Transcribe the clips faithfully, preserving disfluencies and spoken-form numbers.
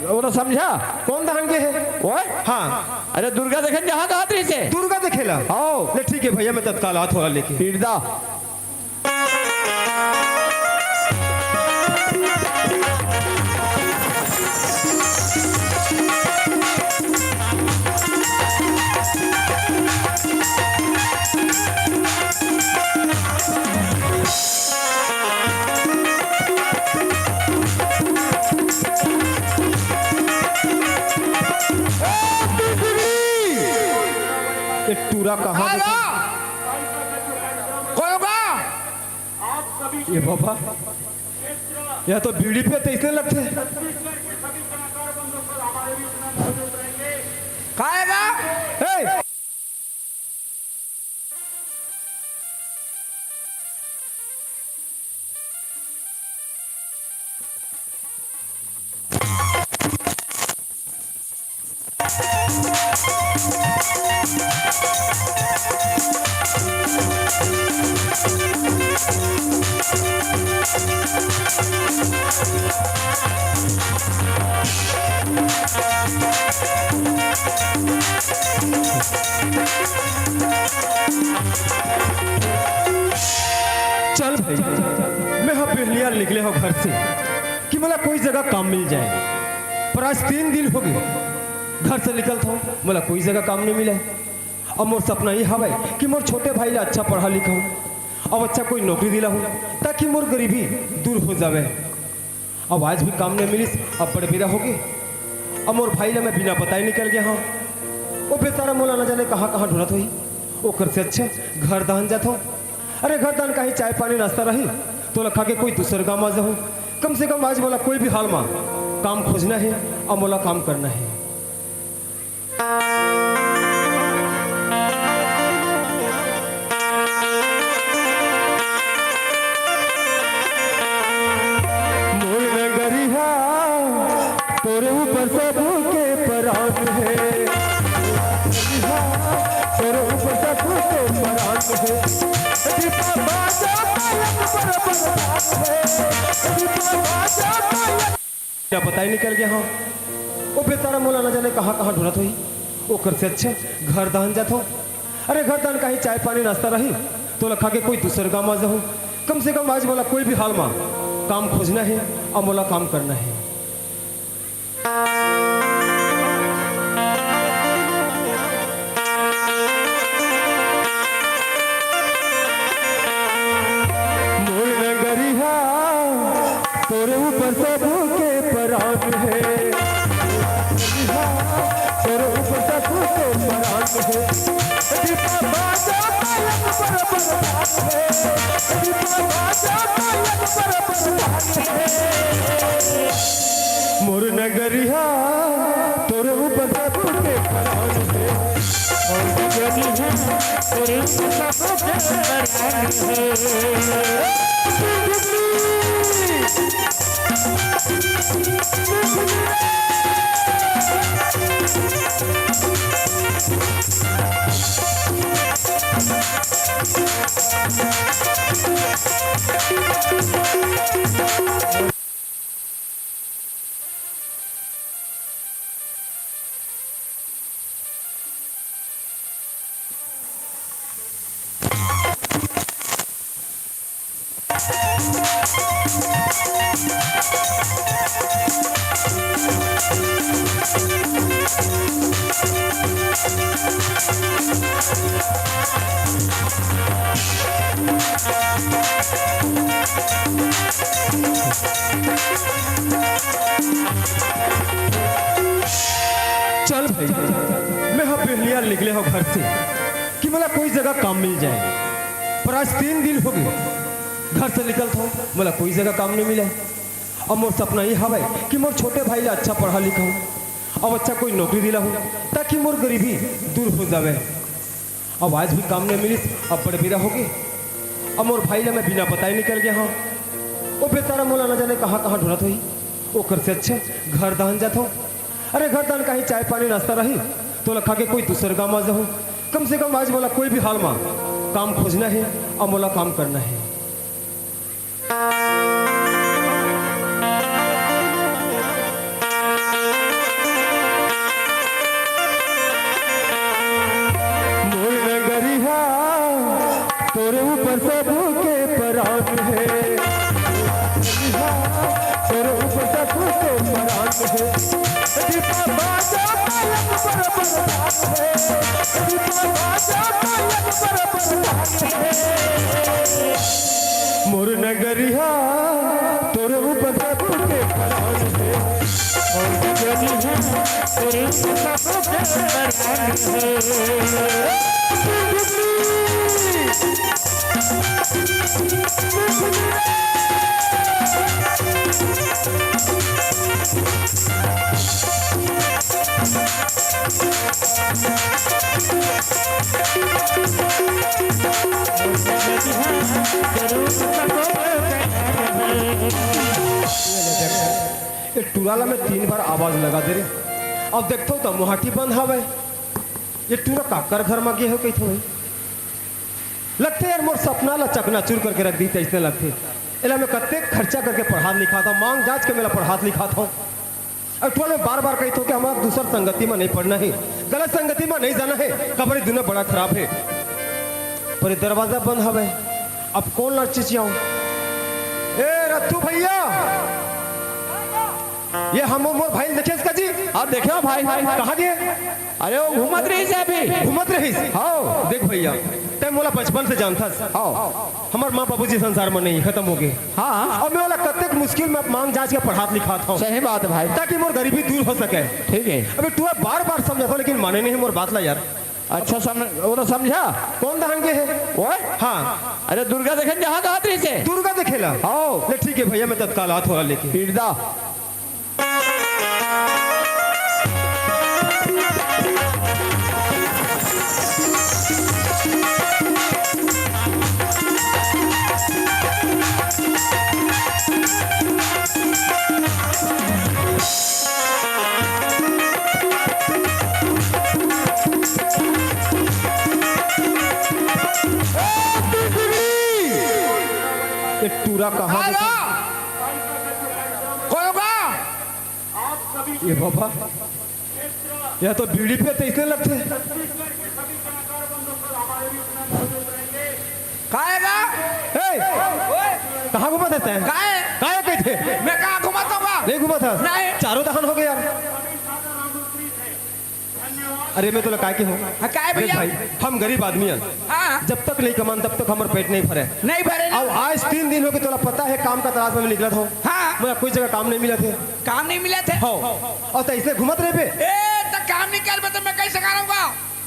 ओला समझा? कोन दाहन गे हे? ओए? हाँ। अरे दुर्गा देखे जहाँ कहा रहिसे। दुर्गा देखे ला? हाँ। ले ठीक हे भैया, मैं तत्काल आत हों लेके। इरदा। ए टूरा कहाँ का गा? कोन गा? ए बाबा, यह तो बीड़ी पियत अइसने लगथे। काय गा? ए! चल भाई, मैं हा पहलिया निकले हों घर से कि मोला कोई जगह काम मिल जाए, पर आज तीन दिन होगे घर से निकलत हों, मोला कोई जगह काम नइ मिले। अब मोर सपना ये हवय कि मोर छोटे भाई ला अच्छा पढ़ा लिखाहूँ, अब अच्छा कोई नौकरी दिलाहूँ, ताकि मोर गरीबी दूर हो जावे। अब आज भी काम नइ मिलिस, अब बड़ बेरा होगे। अब मोर भाई ला मैं बिना बताए निकल गे हों। वो बेचारा मोला न जाने कहाँ कहाँ ढूंढत होही। ओकर से अच्छा घर दाहन जात हों। अरे घर दाहन कहीं चाय पानी नाश्ता रही, तोला खा के कोई दूसर गाँव आ जाहूँ। कम से कम आज मोला कोई भी हाल मा काम खोजना हे, अब मोला काम करना हे। मोर नगरिहा, तोरे ऊपर सबके परान हे। तोरे ऊपर सबके परान हे। दीपा बाजा पायल बरबर बाज हे। दीपा बाजा पायल। क्या बताई निकल गया हाँ। वो बेचारा मोला न जाने कहाँ कहाँ ढूंढत होही। ओकर से अच्छा घर दाहन जात हों। अरे घर दाहन कहीं चाय पानी नाश्ता रही, तोला खा के कोई दूसर गाँव आ जाहूँ। कम से कम आज मोला कोई भी हाल मा काम खोजना हे, अब मोला काम करना हे। मोर नगरिहा, तोरे ऊपर सबके परान हे। तोरे ऊपर सबके परान हे। दीपा बाजा पायल बरबर बाज हे। दीपा बाजा पायल बरबर बाज हे। मोर नगरिहा, तोरे ऊपर सबके परान हे। मोर नगरिहा, तोरे ऊपर सबके परान हे। चल भाई, मैं हा पहलिया निकले हों घर से कि मोला कोई जगह काम मिल जाए, पर आज तीन दिन होगे घर से निकलत हों, मोला कोई जगह काम नइ मिले। अब मोर सपना ये हवय कि मोर छोटे भाई ला अच्छा पढ़ा लिखाहूँ, अब अच्छा कोई नौकरी दिलाहूँ, ताकि मोर गरीबी दूर हो जावे। अब आज भी काम नइ मिलिस, अब बड़ बेरा होगे। अब मोर भाई ला मैं बिना बताए निकल गे हों। वो बेचारा मोला न जाने कहाँ कहाँ ढूंढत होही। ओकर से अच्छा घर दाहन जात हों। अरे घर दाहन कहीं चाय पानी नाश्ता रही, तोला खा के कोई दूसर गाँव आ जाहूँ। कम से कम आज मोला कोई भी हाल मा काम खोजना हे, अब मोला काम करना हे। मोर नगरिया तोर ऊपर सब के परान हे। मोर नगरिया तोर ऊपर सब के परान हे। ये टूरा ला मैं तीन बार आवाज लगा दे रहे। अब देखथव त मुहाटी बंद हवय। ये टूरा काकर घर म गे हो कहिथव भाई? लगथे यार, मोर सपना ला चकनाचूर करके रख दी, तइसने लगथे। एला मैं कतेक खर्चा करके पढ़ात लिखात हव, मांग जांच के मेला पढ़ात लिखात हव। अउ टूरा मैं बार-बार कहिथव कि हमला दूसर संगति म नइ पड़ना हे, गलत संगति म नइ जाना हे, काबर ये दुनिया बड़ा खराब हे। पर ये दरवाजा बंद हवय, अब कोन ला चिचियाऊं? ए रत्तू भैया, ये हम मोर भाई ल देखेस का जी? हाँ, देखे हो भाई, भाई, भाई। कहाँ गे? अरे, वो घूमत रहिस हे अभी। घूमत रहिस? हाँ। देख भैया, तैं मोला बचपन से जानथस। हाँ। हमर माँ बाबूजी संसार म नइ हे, खतम हो गे। हाँ। अब मैं ओला कतेक मुश्किल म मांग जांच के पढ़ात लिखात हव। सही बात हे भाई। ताकि मोर गरीबी दूर हो सके। ठीक हे। अबे टूरा बार-बार समझाथव, लेकिन माने नहीं मोर बात ला यार। अच्छा, सम-, ओला समझा? कोन दहन गे हे? ओए? हाँ। अरे, दुर्गा देखे ल जहाँ कहत रहिस हे। दुर्गा देखे ला? हाँ। ले, ठीक हे भैया, मैं तत्काल आत हव ओला लेके। पीट दा। ये टूरा कहाँ? हेलो। कोन होगा? ये बाबा, ये तो बीड़ी पियत हे, अइसने लगथे। काय गा? ए, कहाँ घूमत हस तैं? काय? काय कहिथे? मैं कहाँ घूमत हँव? नइ घूमत हस? नहीं। चारों दहन हो गे यार। अरे, मैं तोला काय कहूँ? हाँ, काय देख भैया? भाई, हम गरीब आदमी हन। हाँ। जब तक नइ कमान, तब तक हमर पेट नइ भरे। नइ भरे ना। अउ आज तीन दिन हो गे, तोला पता हे, काम का तलाश म मैं निकलत हँव। हाँ। मैं कोई जगह काम नइ मिलत हे। काम नइ मिलत हे? हाँ। अउ तैं अइसने घूमत रहिबे? ए, त काम नइ करबे त मैं कइसे करँव?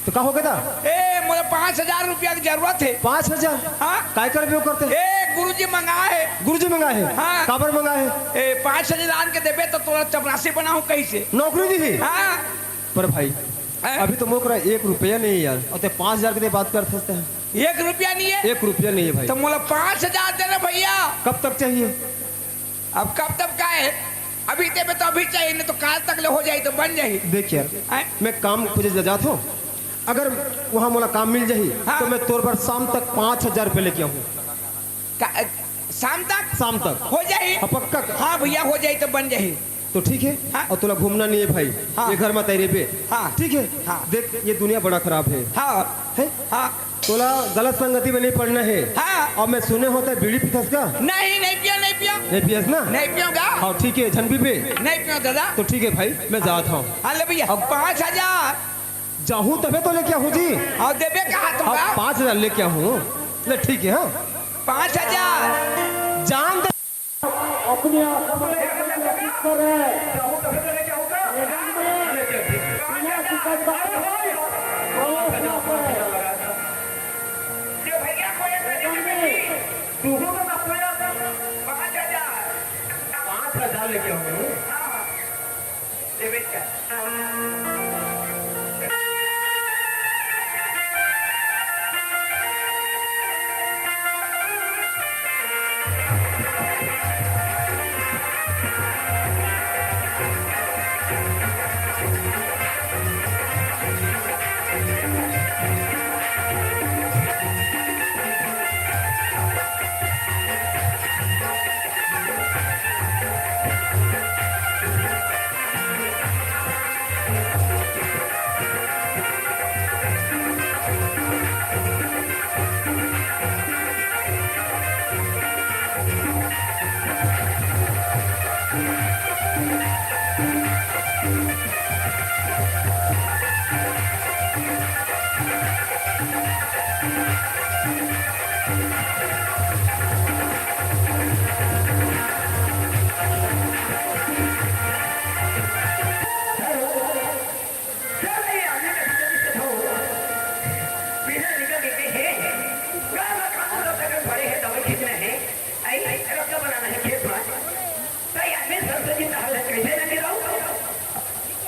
त का हो गे ता? ए, मोला पाँच हजार रुपया के जरूरत हे। पाँच हजार? हाँ। काय करबे ओकर तैं? ए, गुरुजी मंगाए हे। गुरुजी मंगाए हे? हाँ। काबर मंगाए हे? ए, पाँच हजार आन के देबे त तोला चपरासी बनाहूँ कहिसे। नौकरी दिही? हाँ। पर भाई, हैं? अभी तो मोर करा एक रुपया नइ हे यार, अउ तैं पाँच हजार के बात करथस तैं। एक रुपया नइ हे? एक रुपया नइ हे भाई। त मोला पाँच हजार दे ना भैया। कब तक चाहिए? अब कब तक काय हे? अभी देबे त अभी चाहिए, नइ त काल तक ले हो जाही त बन जाही। देख यार, हैं? मैं काम खोजे जा-, जात हँव, अगर वहाँ मोला काम मिल जाही हाँ। त मैं तोर बर शाम तक पाँच हजार रुपया लेके आहूँ। का, शाम तक? शाम तक। हो जाही? हाँ, पक्का। हाँ भैया, हो जाही त बन जाही। त ठीक हे। हाँ। अउ तोला घूमना नइ हे भाई, हाँ। ये घर म तैं रहिबे। हाँ। ठीक हे। हाँ। देख, ये दुनिया बड़ा खराब हे। हाँ। हे? हाँ। तोला गलत संगति म नइ पड़ना हे। हाँ। अउ मैं सुने हँव तैं बीड़ी पीथस का? नहीं, नइ पियँव, नइ पियँव। नइ पियस ना? नइ पियँव गा। हाँ, ठीक हे, झन पीबे। नइ पियँव दादा। त ठीक हे भाई, मैं जात हँव। हाँ, ले भैया, अब पाँच हजार। जाहूँ तभे तो लेके आहूँ जी। अउ देबे कहाँ तो अब गा? पाँच हजार लेके आहूँ। ले, ठीक हे, हाँ। पाँच हजार। जान दे। अपने आप को समर्पित कर रहे हैं। मैदान में बिना शिकस्त का प्रवेश ना करें। मैदान में पाँच हजार लेके आऊँ।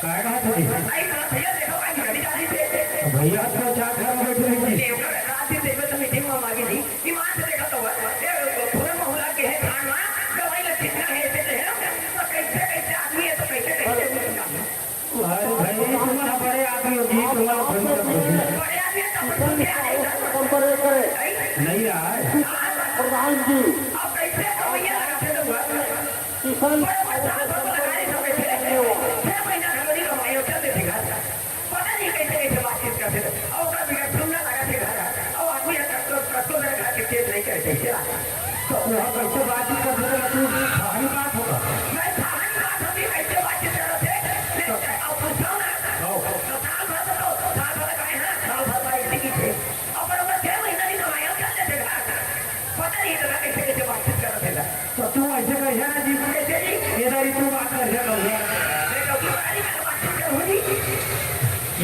काय कहा था जी? नहीं, तो भैया देखो, आज गली जाती थे। तो भैया तो चार घर में बैठे रही थी। देवघर रात दिन देखो तो मीटिंग में मांगी थी। ईमान से देखा तो हुआ। ये पूरे मोहल्ला के है, खान में दवाई लग कितना है, ऐसे तो है ना? तो कैसे, कैसे आदमी है, तो कैसे, कैसे अरे भाई, तुम्हारा बड़े आदमी होगी, तुम्हारा भविष्य होगी। बड़े आदमी है, तो अपन सुन के आ रहे हैं। नहीं यार। प्रधान जी। अब कैसे कमैया लगा थे तो हुआ? किसान बड़े बड़े साहब को लगा रहे थे, छह महीना घर नहीं कमाए, चल देते घर। पता नहीं कैसे कैसे बातचीत करते थे। और ओकरा बिना सुनना लगा थे घर। और आदमी है, कत्तो, कत्तो मेरे घर के चेत नहीं करते, क्या? तो वह कैसे बातचीत करते थे, तू कहानी बात होगा। मैं कहानी बात होती, कैसे बातचीत कर रहे थे? नहीं, अब पूछो ना। हाँ। तो साल भर तो, साल भर का है ना, साल भर का इसी की थे। और बराबर छह महीना नहीं कमाया, चल देते घर। पता नहीं इतना कैसे कैसे बातचीत कर रहे थे। तो तू ऐसे कहिया ना जी। कैसे जी? इधर ही तू बात करिया करूँगा। मैं तो तुम्हारी में बातचीत करूँ जी।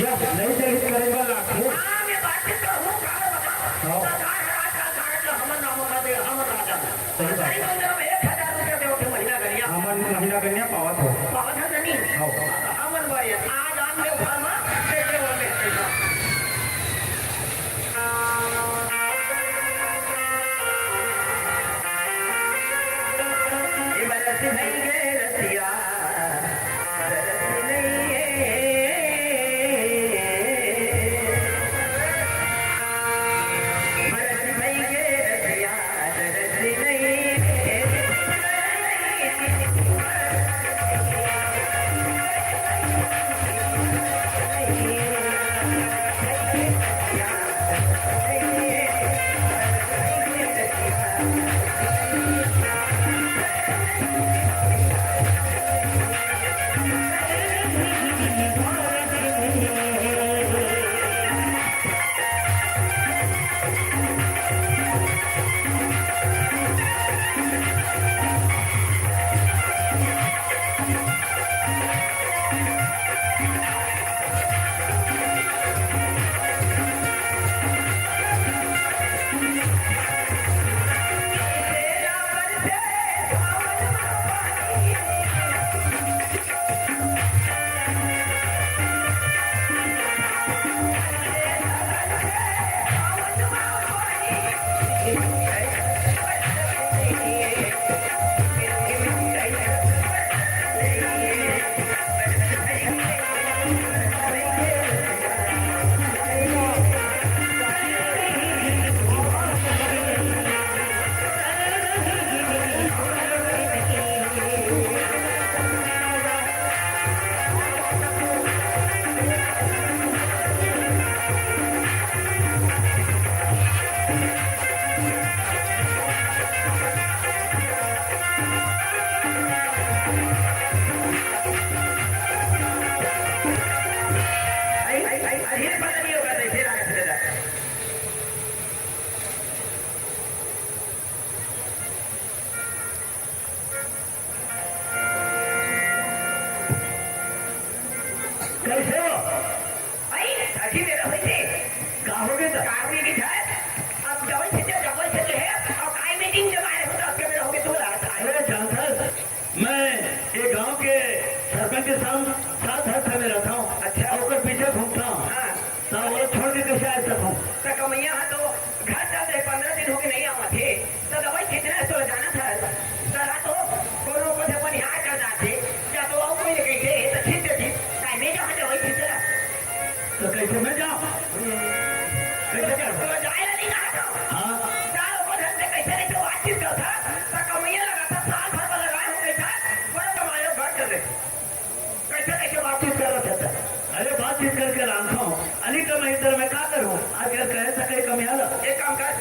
यह नहीं चलित करे वाला आखिर। हाँ, मैं बातचीत करूँ, काहे बताओ? हाँ। सरकार है, आजकल कारण जो हमर नाम बता दे, हमर राजा। सही बात। सरकारी मंदिर में एक हजार रुपया देवत है महीना करिया। हमन महीना कन्या पावत हो। पावत है नहीं? हाँ। हमन बारे, आज आन देव घर में, देखे वो में। कैसे हो? भाई, अजी मेरा भाई थे। का हो गया था? का हो गया था? अब डबल छिट्टे, डबल छिट्टे है, और काई मीटिंग जब आए हो तो आपके मेरा हो गया तो बोला था। अरे जानता है, मैं ये गांव के सरपंच के साथ, साथ हर समय रहता हूँ। अच्छा। और ओकर पीछे घूमता हूँ। हाँ। तो वो छोड़ के कैसे आ सकता हूँ? तो कमैया है तो घर चल दे, पन्द्रह दिन हो गए नहीं आवा थे। तो दवाई खींचना है तो ले जाना था। तो रात हो, कोनो को से बनिहार कर जाते, या तो और कोई ले गई थे, तो खींच देती। टाइम में जहाँ दवाई खींचना। तो कैसे मैं जाऊँ? कैसे जाऊँ? तो जाए नहीं कहा था। हाँ। चार को धन से कैसे नहीं तो बातचीत कर था, तो कमैया लगा था, साल भर का लगाए हो गई था, बड़ा कमाए हो, घर चल रहे। कैसे कैसे बातचीत कर रहे थे? अरे बातचीत करके रांधता हूँ। अली का मैं इधर मैं का करूँ? अगर कहे तो कहीं कमी आला। एक काम कर,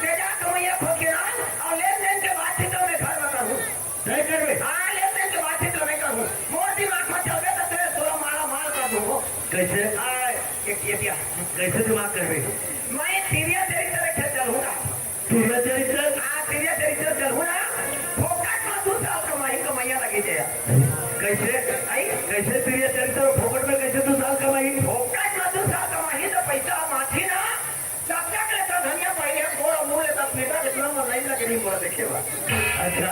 तेजा कमैया खोज के लान और लेन देन के बातचीत में घर में करूँ। तय करबे? हाँ, लेन देन के बातचीत में करूँ। मोर दिमाग में चलबे तो तेरे तोरा मारा मार कर दूंगा। कैसे? हाँ, एक ये क्या? कैसे दिमाग करबे? मैं सीरियस तरीके से चलूंगा। सीरियस तरीके से? हाँ, सीरियस तरीके से चलूंगा। फोकट में दो साल कमाई, कमैया लगी जाए। कैसे? आई? कैसे सीरियस चरित्र फोकट में कैसे दो साल कमाई? फोकट में दो साल कमाई तो पैसा माथी ना, जब तक ले तो धनिया पहले हम बोला मुंह ले तो पीटा कितना मन नहीं लगे नहीं बोला देखे बा। अच्छा,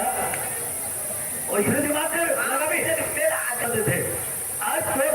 वैसे दिमाग कर लगा भी। तेरा आदत थे। आज तोर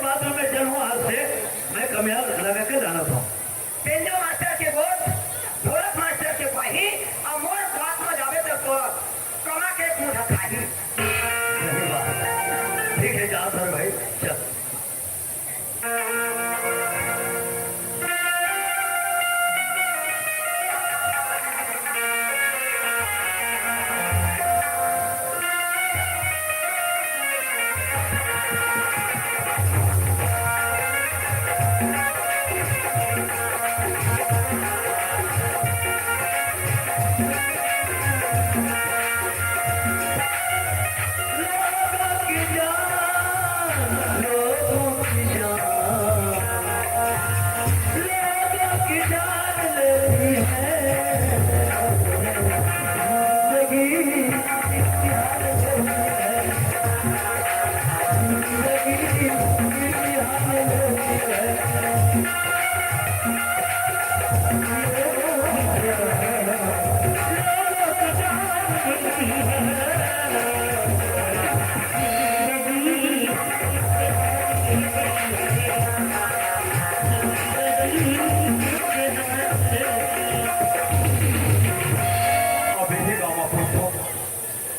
अब इही गाँव म पूछो,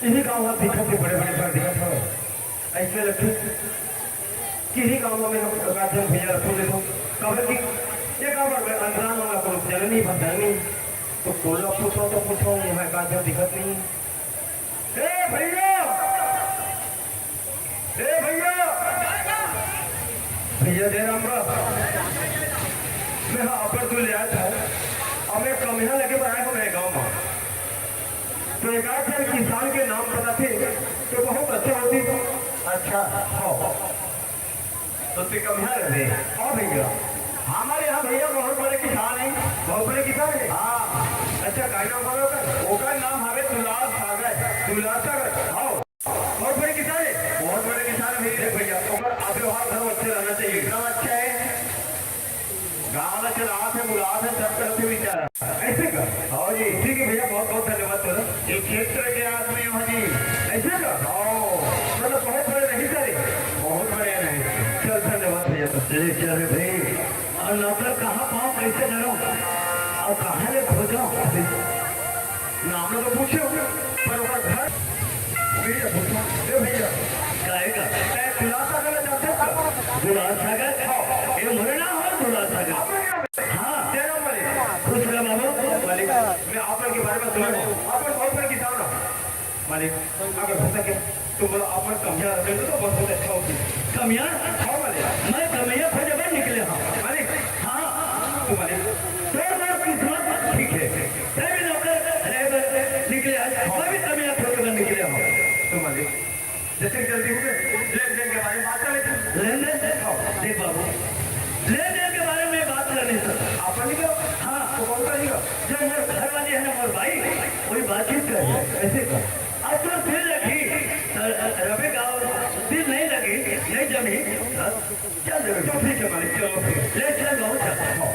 इही गाँव म दिखत हे, बड़े-बड़े घर दिखत हवय। अइसे लगथे कि इही गाँव म मैं गार्जियन भैया ला पूछ लेथंव, काबर कि ये गाँव म मैं अंतरान मन ला कोनो जगह नहीं, बस नहीं, तो कोन ला पूछो तो पूछो, यहाँ गार्जियन दिखत नहीं। ए भैया, ए भैया, भैया जय राम बा। मैं हा अब्बड़ दूर ले आए हंव, अब मैं कमिया लगे बर आए हंव मैं गाँव म। तो एक आध झन किसान के नाम बताते तो बहुत अच्छा होती। अच्छा, हाँ। तो ते कमिया रहे? हाँ भैया, हमारे यहाँ भैया बहुत बड़े किसान हैं। बहुत बड़े किसान हैं? हाँ। अच्छा, का नाम हवे ओकर? ओकर नाम हवे दुलार सागर। दुलार सागर? हाँ। बहुत बड़े किसान है? बहुत बड़े किसान है भैया। देख भैया, ओकर व्यवहार घलो अच्छे रहना चाहिए। एकदम अच्छा है। गाँव में चलात है, बुलात है, सब करत है बेचारा। ऐसे का? हाँ जी। ठीक है भैया, बहुत बहुत धन्यवाद तोला। ये क्षेत्र के आदमी हो जी। ऐसे का? हाँ। मतलब बहुत बड़े नहीं सारे? बहुत बड़े नहीं। चल धन्यवाद भैया। ले चल रे भाई। अउ नौकर कहाँ पाँव, कइसे धरंव अउ कहाँ ले खोजंव? नाम ल तो पूछेंव, पर ओकर घर भैया पूछो। ए भैया, काहे का? ए, दुलार सागर ल जानते हो? दुलार सागर? हाँ। ए, मोरे नाम है दुलार सागर। हाँ। तेरा मालिक। खुश रह बाबू। मालिक, मैं आपन के बारे में सुना हूँ। आपन बहुत बड़े किसान हो। मालिक, अगर हो सके तो मोला अपन कमिया रख दे तो बहुत अच्छा होती। कमिया? हाँ मालिक। मैं कमिया खोजे बर निकले हंव। मालिक। हाँ। तो मालिक। तोर मोर किस्मत ठीक है। तैं भी नौकर रहे बर निकले हस, मैं भी कमिया खोजे बर निकले हंव। तो मालिक, जैसे जल्दी हो गए, लेन देन के बारे में बात कर लेते हैं। लेन देन? हाँ। देख बाबू, लेन देन के बारे में बात कर नहीं सकता। अपन नहीं करो? हाँ। तो कौन सा नहीं करो? जो मोर घर वाली है ना, मोर भाई, वही बातचीत कर। ऐसे कर। अब तो दिल रखी, त-, रबे का और दिल नहीं लगी, नहीं जमी, त चल देबे। तो ठीक है मालिक, चलो फिर। ले चल बाबू, चल। हाँ।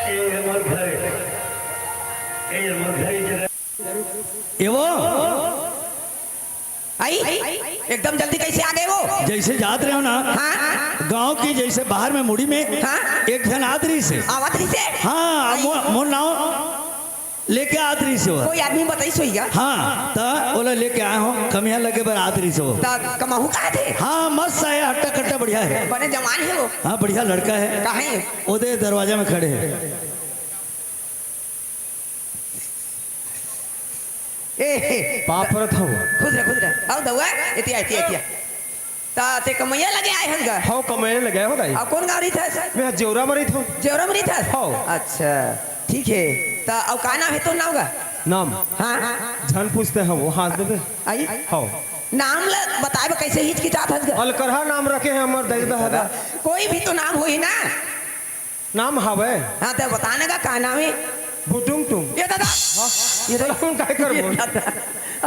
ए हमर घर, ए हमर घर, ए जगह। ए वो, आई, एकदम जल्दी कैसे आ गए वो? जैसे जात रहे हो ना, हाँ। गांव की जैसे बाहर में मुड़ी में हाँ। एक झन आत रहिस हे। आवत रहिस हे? हाँ, आई। मो-, मोर नाव लेके आत रहिस हे वो। कोई आदमी बताइस होही का? हाँ, त ओला लेके आए हंव, कमिया लगे बर आत रहिस हे वो। त कमाहू का थे? हाँ, मस्त हे, हट्टा कट्टा बढ़िया हे। बने जवान हे वो। हाँ, बढ़िया लड़का हे। कहाँ हे? ओदे दरवाजा में खड़े हे। ए, ए, पाँव परत हंव। खुश रह, खुश रह। अउ दउआ, एतिया, एतिया, एतिया। त ते कमइया लगे आए हस गा? हव, कमइया लगे आए हंव दाई। अउ कोन गाँव रहिथस? मैं जेवरा म रहिथंव। जेवरा म रहिथस? हव। अच्छा, ठीक हे। त अउ का नाम हे तोर नाव गा? नाम? हाँ। झन पूछते हव, वो हाँस देबे। आई? हव। नाम ल बताए बर कइसे हिचकिचात हस गा? अलकरहा नाम रखे हे हमर दई ददा। कोई भी तो नाम होही ना। नाम हवय। हाँ, त बता ना गा, का नाम हे? भुटुंग टुंग। ए ददा। हाँ? ए ददा। हम काय करबो? ए ददा।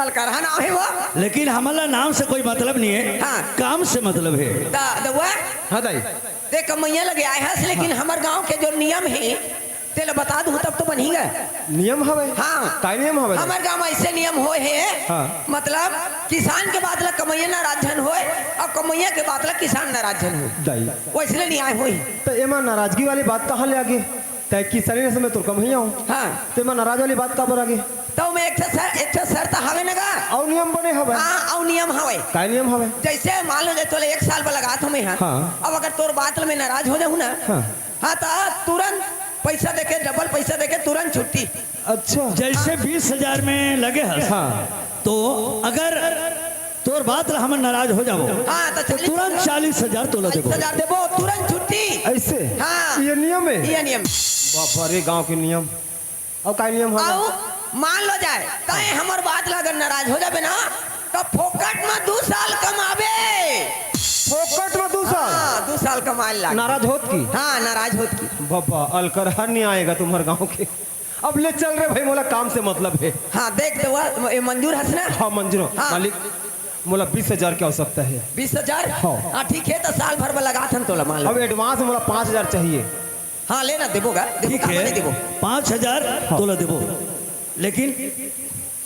अलकरहा नाम हे वो। लेकिन हमला नाम से कोई मतलब नहीं हे। हाँ। काम से मतलब हे। त दउआ। हाँ दाई। ते कमइया लगे आए हस, लेकिन हाँ। हमर गाँव के जो नियम हे, तेला बता दूँ तब तो बनही गा। नियम हवय? हाँ। काय नियम हवय? हमर गाँव म अइसे नियम होय हे, हाँ। मतलब किसान के बात ल कमइया नाराज झन होय अउ कमइया के बात ल किसान नाराज झन होय। दाई। वइसने नियम होय। त एमा नाराजगी वाली बात कहाँ ले आगे? तैं किसानी नसल में तोर कमइया हंव। हाँ। त एमा नाराज वाली बात काबर आगे? त ओमे एक ठो सर-, एक ठो शर्त हवे न गा। अउ नियम बने हवय। हाँ, अउ नियम हवय। काय नियम हवय? जइसे मान लो, जइसे तोला एक साल बर लगात हंव मैं, हाँ। हाँ। अब अगर तोर बात ल मैं नाराज हो जाहूँ ना, हाँ। हाँ, त तुरंत पइसा देके, डबल पइसा देके तुरंत छुट्टी। अच्छा। जइसे बीस हजार में लगे हस, हाँ। त अगर तोर बात ल हमन नाराज हो जाबो, हाँ, त त चालीस हजार। तुरंत चालीस हजार तोला देबो। चालीस हजार देबो, तुरंत छुट्टी। अइसे? हाँ। ये नियम हे? ये नियम। बाबा रे, गाँव के नियम। अउ काय नियम हवय? अउ मान लो जाए, तैं हमर बात ल अगर नाराज हो जाबे ना, त फोकट म दू साल कमाबे। फोकट में दू साल? हाँ, दू साल कमाए लाग। नाराज होत की? हाँ, नाराज होत की। बाबा, अलकर हर नहीं आएगा तुम्हारे गांव के। अब ले चल रे भाई, मोला काम से मतलब है। हाँ, देख देवा, ये मंजूर हस ना? हाँ, मंजूर हो। हाँ। मालिक, मोला बीस हजार की आवश्यकता है। बीस हजार? हाँ। हाँ, ठीक है, तो साल भर में लगा थन तोला, मान लो। अब एडवांस मोला पाँच हजार चाहिए। हाँ, लेना, देबो गा, देबो, ठीक काबर है, नहीं देबो? पाँच हजार हाँ। तोला देबो, लेकिन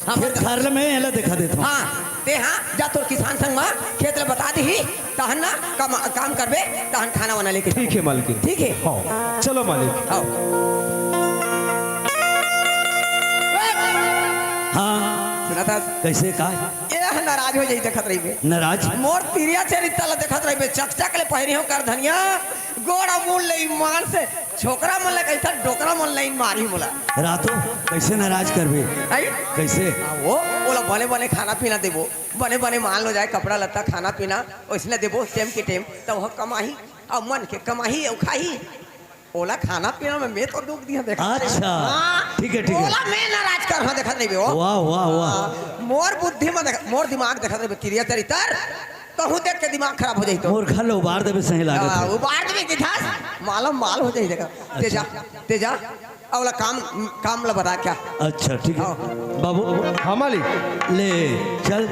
हाँ, खेत बता। खार ल मैं एला देखा देत हूँ। हाँ, ते हाँ, जा तोर किसान संग मा खेत ल बता दिही, तहन ना काम, काम करबे, तहन खाना वाना लेके ठीक जाबो। है मालकिन। ठीक है? हाँ, चलो मालिक। आओ। हाँ। सुना था? कैसे का? ए नाराज हो जाई देखत रहिबे। नाराज? मोर तिरिया चरित्र ल देखत रहिबे, चकचक ले पहिरी हो कर धनिया, गोड़ अमूल ले ईमान से छोकरा मन ला कहिथन, डोकरा मन ला इन मारही मोला। रातो, कैसे नाराज करबे? आई? कैसे? आ, वो, ओला बने बने खाना पीना देबो, बने बने मान लो जाए कपड़ा लत्ता, खाना पीना, ओइसने देबो टेम के टेम, त वो कमाही, अउ मन के कमाही, अउ खाही। ओला खाना पीना में मैं तो दुख दिया देखा। अच्छा। हाँ। ठीक है, ठीक है। ओला मैं नाराज कर, हाँ, देखत नहीं बे वो। वाह, वाह, वाह। हाँ, मोर बुद्धि में देख, मोर दिमाग देखत नहीं बे, तिरिया चरित्र। तहूँ देख के दिमाग खराब हो जाई तो। मोर घर ल उबार देबे सही लागत हाँ, हे। उबार देबे कि धस, मालम माल हो जाई देखा। ते जा, अच्छा। ते जा, अवला काम, काम ला बता क्या? अच्छा, ठीक है। हाँ। बाबू। हाँ, मालिक। ले, चल।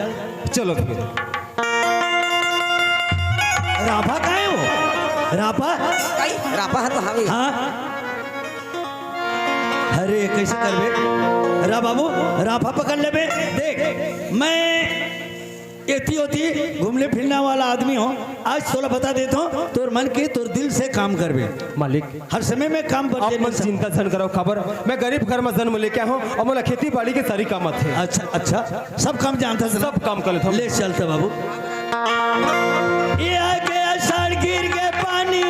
चलो फिर। राफा काहे हो? राफा? कई? राफा है तो हवे। हाँ। अरे, कैसे करबे? रा बाबू, राफा पकड़ लेबे। देख, मैं एती ओती घूमने फिरने वाला आदमी हो, आज तोला बता देत हो, तोर मन के, तोर दिल से काम करबे। मालिक, हर समय में काम आप बर्बाद मन नहीं चिंता झन करो, काबर मैं गरीब घर में जन्म लेके आए हूँ अउ मोला खेती बाड़ी के सारी काम आथे। अच्छा, अच्छा, सब काम जानता से ना? सब काम कर लेता हूँ। ले चलता बाबू। ये आके आषाढ़ गिर के पानी,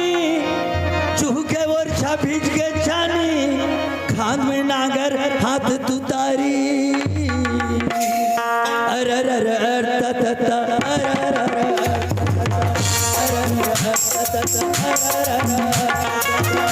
चूह के वर्षा भीज के छानी, खांद में नांगर हाथ तुतारी। अरे, अरे, अरे, अरे, त, त, त, अरे, अरे, अरे, अरे, अरे, अरे, अरे, अरे, अरे, अरे, अरे, अरे।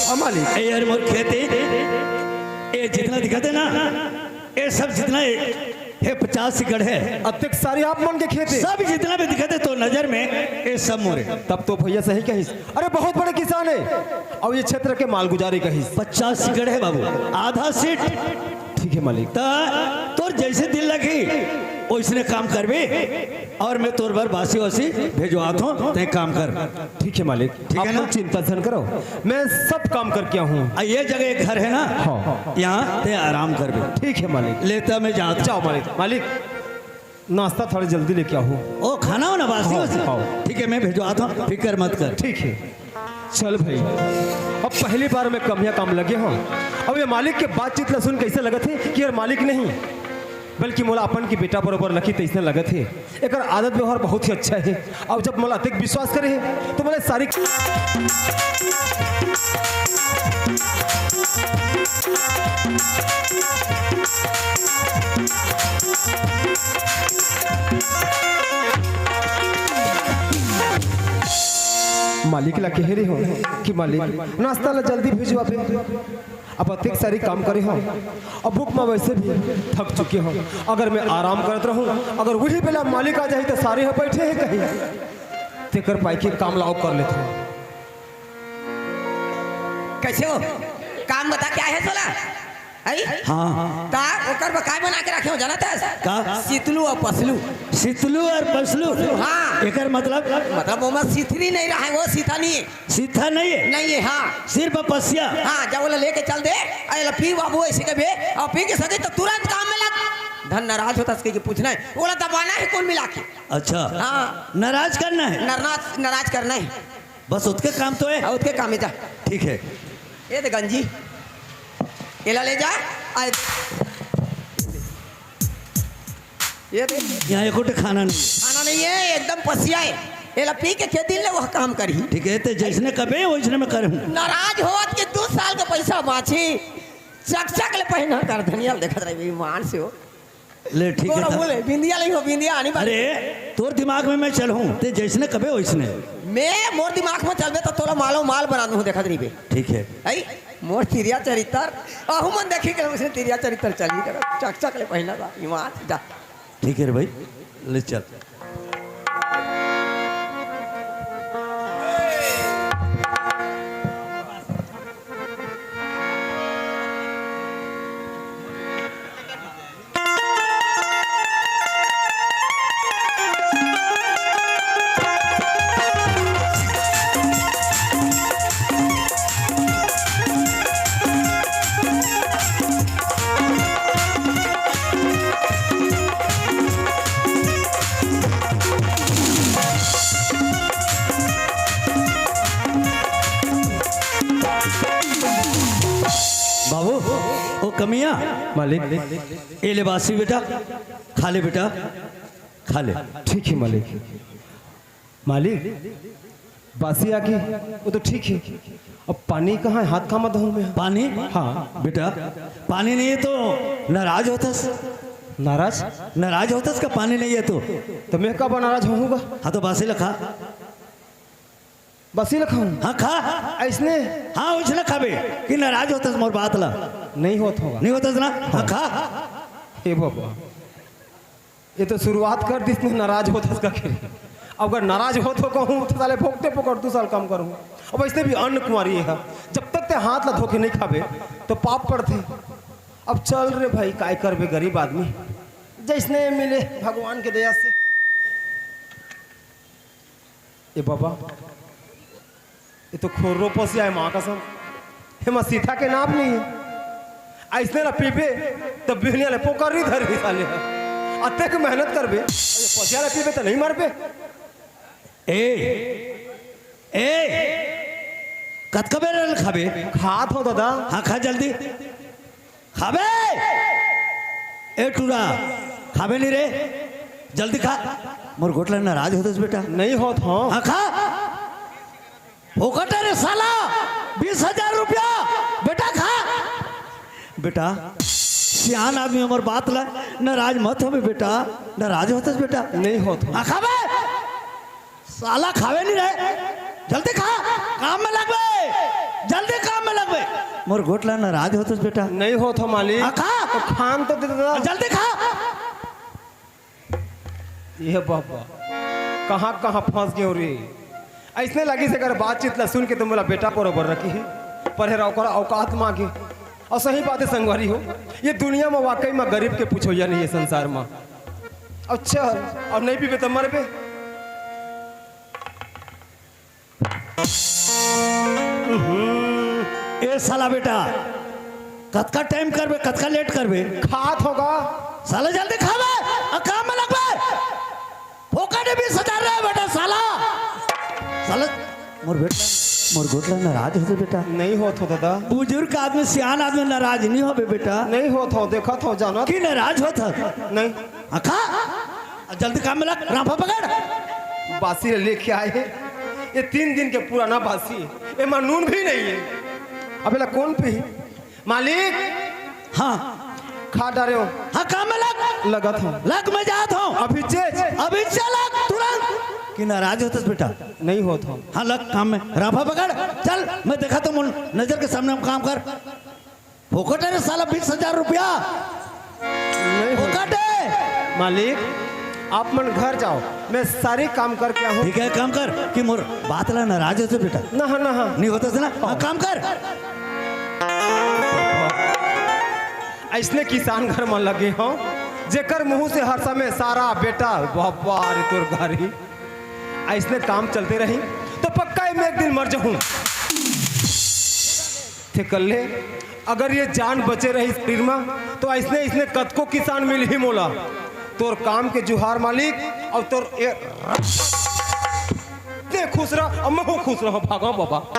हाँ, मालिक। ए यार, मोर खेत हे, ए जितना दिखत हे ना, ए सब जितना हे, हे पचास एकड़ हे। अतेक सारी आप मन के खेत हे? सब जितना भी दिखत हे तो नजर में, ए सब मोरे। तब तो भैया सही कहिस। अरे, बहुत बड़े किसान हे, अउ ये क्षेत्र के मालगुजारी कहिस। पचास एकड़ हे बाबू, आधा सीट। ठीक हे मालिक। त तोर जैसे दिल लगी, ओइसने काम करबे। अउ मैं तोर बर बासी वासी भेजवात हूँ, तैं काम कर। ठीक हे मालिक, ठीक हे आप ना? मन चिंता झन करो, मैं सब काम करके आहूँ। आ, ये जगह एक घर हे ना, हाँ। यहाँ तैं आराम करबे। ठीक हे मालिक। लेता मैं जात हूँ। जाओ मालिक। मालिक, नाश्ता थोड़ा जल्दी लेके आहू। ओ, खाना हो ना बासी हाँ, वासी? हाँ। ठीक हे, मैं भेजवात हूँ, फिकर मत कर। ठीक हे। चल भाई, अब पहली बार मैं कमिया काम लगे हूँ। अब ये मालिक के बातचीत ला सुन कैसे लगत हे कि यार मालिक नहीं, बल्कि मोला अपन के बेटा बरोबर लखी तैसने लगत हे। एकर आदत व्यवहार बहुत ही अच्छा हे। अब जब मोला अतेक विश्वास करे हे, तो मोला सारी मालिक ला कहे रहे हो कि मालिक, नाश्ता ला जल्दी भिजवाबे। अब अतेक सारी काम करे हो, अब भूख में वैसे भी थक चुके हो। अगर मैं आराम करत रहूं, अगर वही बेला मालिक आ जाही तो सारे ह बैठे हे कहीं, तेकर पाई के काम लाओ कर लेते हो। कैसे हो? काम बता, क्या हे सोला? आई? हाँ। ता ओकर बर काय बना के रखे हो, जानत हस? का? सितलू अउ पसलू। सितलू अउ पसलू? हाँ। एकर मतलब? मतलब ओमा सिथरी नहीं रहे, वो सीथा नहीं हे। सीथा नहीं हे? नहीं हे, हाँ। सिर्फ पसिया? हाँ, जब ओला लेके चल दे, अरे ला पी बाबू, ऐसे के बे, अउ पी के सके तो तुरंत काम में लग। धन नाराज होता, इसके पूछना हे, ओला दबाना हे कौन मिला के? अच्छा। हाँ। नाराज करना हे? नाराज, नाराज करना हे। बस ओतके काम तो हे? हाँ, ओतके काम हे, जा। ठीक हे। ये दे गंजी, एला ले जा। आ, ये देख, यहाँ एको ठे खाना नहीं है। खाना नहीं है, एकदम पसिया है। एला पी के के दिन ले वह काम करही। ठीक है, ते जैसने कबे वैसने मैं करहूँ। नाराज होवत के दू साल के पैसा बाँची, चकचक ले पहिना कर धनिया ल देखत रही ईमान से हो। ले, ठीक है, तोरा बोले, बिंदिया नहीं हो, बिंदिया आनी बात। अरे, तोर दिमाग में मैं चलहूँ, ते जैसने कबे वैसने। मैं, मोर दिमाग में चलबे तो तोला मालो माल बना दूँ, देखत रहिबे। ठीक है। आई, मोर तिरिया चरित्र, अहू मन देखी के उसने तिरिया चरित्र चली, चकचक ले पहिना बा, ईमान जा। ठीक है रे भाई, ले चल। बाबू, ओ कमिया। मालिक। ए ले बासी बेटा, खा ले बेटा, खा ले। ठीक है मालिक। मालिक, बासी आगे, वो तो ठीक है। अब पानी कहाँ है? हाथ कामा धोऊं मैं? पानी? हाँ। बेटा, पानी नहीं है तो नाराज होतस। नाराज? नाराज होतस का, पानी नहीं है तो? तो मैं कब नाराज होऊंगा? हाँ, तो बासी ल खा। बासी ल खाऊं? हाँ, खा। ऐसने? हाँ, वैसने खाबे कि नाराज होतस मोर बात ला। नहीं होत होगा। नहीं होतस ना? हाँ, खा। हे बाबा, ये तो शुरुआत कर दिस ने नाराज होतस का। अगर नाराज होत हो कहूँ तो साले फोकटे फोकट दू साल काम करूँ। अब ऐसने भी अन्न कुंवारी है, जब तक ते हाथ ला धो के नहीं खाबे तो पाप पड़थे। अब चल रे भाई, काय करबे गरीब आदमी, जैसने मिले भगवान के दया से। ए बाबा, ये तो खोर्रो पसिया है माँ कसम। हेमा सीता के नाप नहीं है। ऐसने ला पीबे, तब बिहनिया ले पोकर नहीं धरही साले। अतेक मेहनत करबे, ये पसिया ला पीबे तो नहीं मरबे। ए, ए, कतका बेर ल खाबे? खात हो दादा। हाँ, खा जल्दी। खाबे? ए टूरा, खाबे नहीं रे? जल्दी खा। मोर गोठ ला नाराज होतस बेटा। नहीं होत हो। हाँ, खा। फोकट है रे साला, बीस हजार रुपया। बेटा, खा। बेटा, सियान आदमी हमर बात ला नाराज मत होबे बेटा, नाराज होतस बेटा। नहीं होत हो। हाँ, खाबे। साला खावे नहीं रहे, जल्दी खा, काम में लगबे, जल्दी काम में लगबे। मोर गोठ ला नाराज होतस बेटा। नहीं होत हो मालिक। हाँ, खा। तो खान तो दे दो। जल्दी खा। ये बाबा, कहाँ कहाँ फंस गयो रे। ऐसने लगिस अगर बातचीत ला सुन के तो मोला बेटा बरोबर रखही, पर हेरा ओकर औकात मांगे। और सही बात है संगवारी हो, ये दुनिया में वाकई में गरीब के पुछोइया नहीं है संसार में। अच्छा, और नहीं पीबे तो मरबे। ए साला बेटा, कतका टाइम करबे, कतका लेट करबे? खात होगा। साला जल्दी खाबे, आ काम में लगबे। फोकट में बीस हजार रहे बेटा साला। साला मोर बेटा, मोर गोठ ला नाराज होते बेटा। नहीं होत हो दादा। बुजुर्ग आदमी, सियान आदमी नाराज नहीं होबे बेटा। नहीं होत हो, देखत हो, जानत। कि नाराज होत हो? नहीं। हाँ, खा। जल्दी काम में लग, राफा पकड़। बासी लेके आए। ये तीन दिन के पुराना बासी है। एमा नून भी नहीं है। अब एला कौन पी? मालिक। हाँ। खा डारे हो। हाँ, काम में लग। लगत हो। लग, मैं जात हूँ। अभी चेच। अभी चल, लग, तुरंत। कि नाराज होतस बेटा? नहीं होत हो। हाँ, लग काम में। राफा पकड़। चल, मैं देखा तो मुन-, नजर के सामने हम काम कर। फोकट है रे साला, बीस हजार रुपया। नहीं हो- फोकट है। मालिक, आप मन घर जाओ, मैं सारी काम करके आऊँ। ठीक है, काम कर कि मोर बात ला नाराज होते बेटा। ना, ना, हाँ। नहीं होता ना, हाँ, काम कर। ऐसने किसान घर में लगे हो, जेकर मुंह से हर समय सारा बेटा, बाबा रे तोर गारी। ऐसने काम चलते रही तो पक्का मैं एक दिन मर जाऊं। थे कर ले, अगर ये जान बचे रही शरीर में, तो ऐसने, ऐसने कतको किसान मिलही मोला। तोर काम के जुहार मालिक, और तोर ए-, ते खुश रह, और मैं खुश रह, भागा बाबा।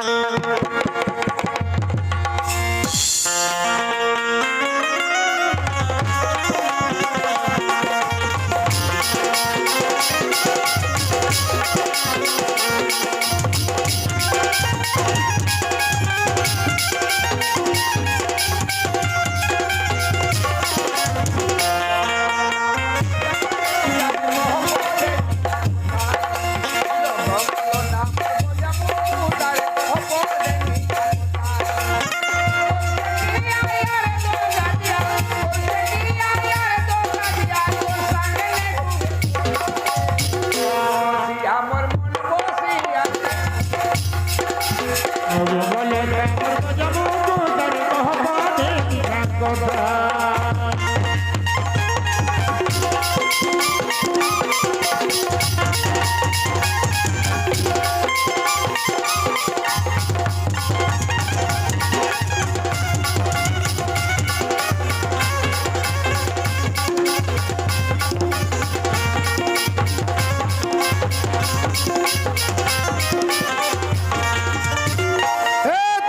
ए,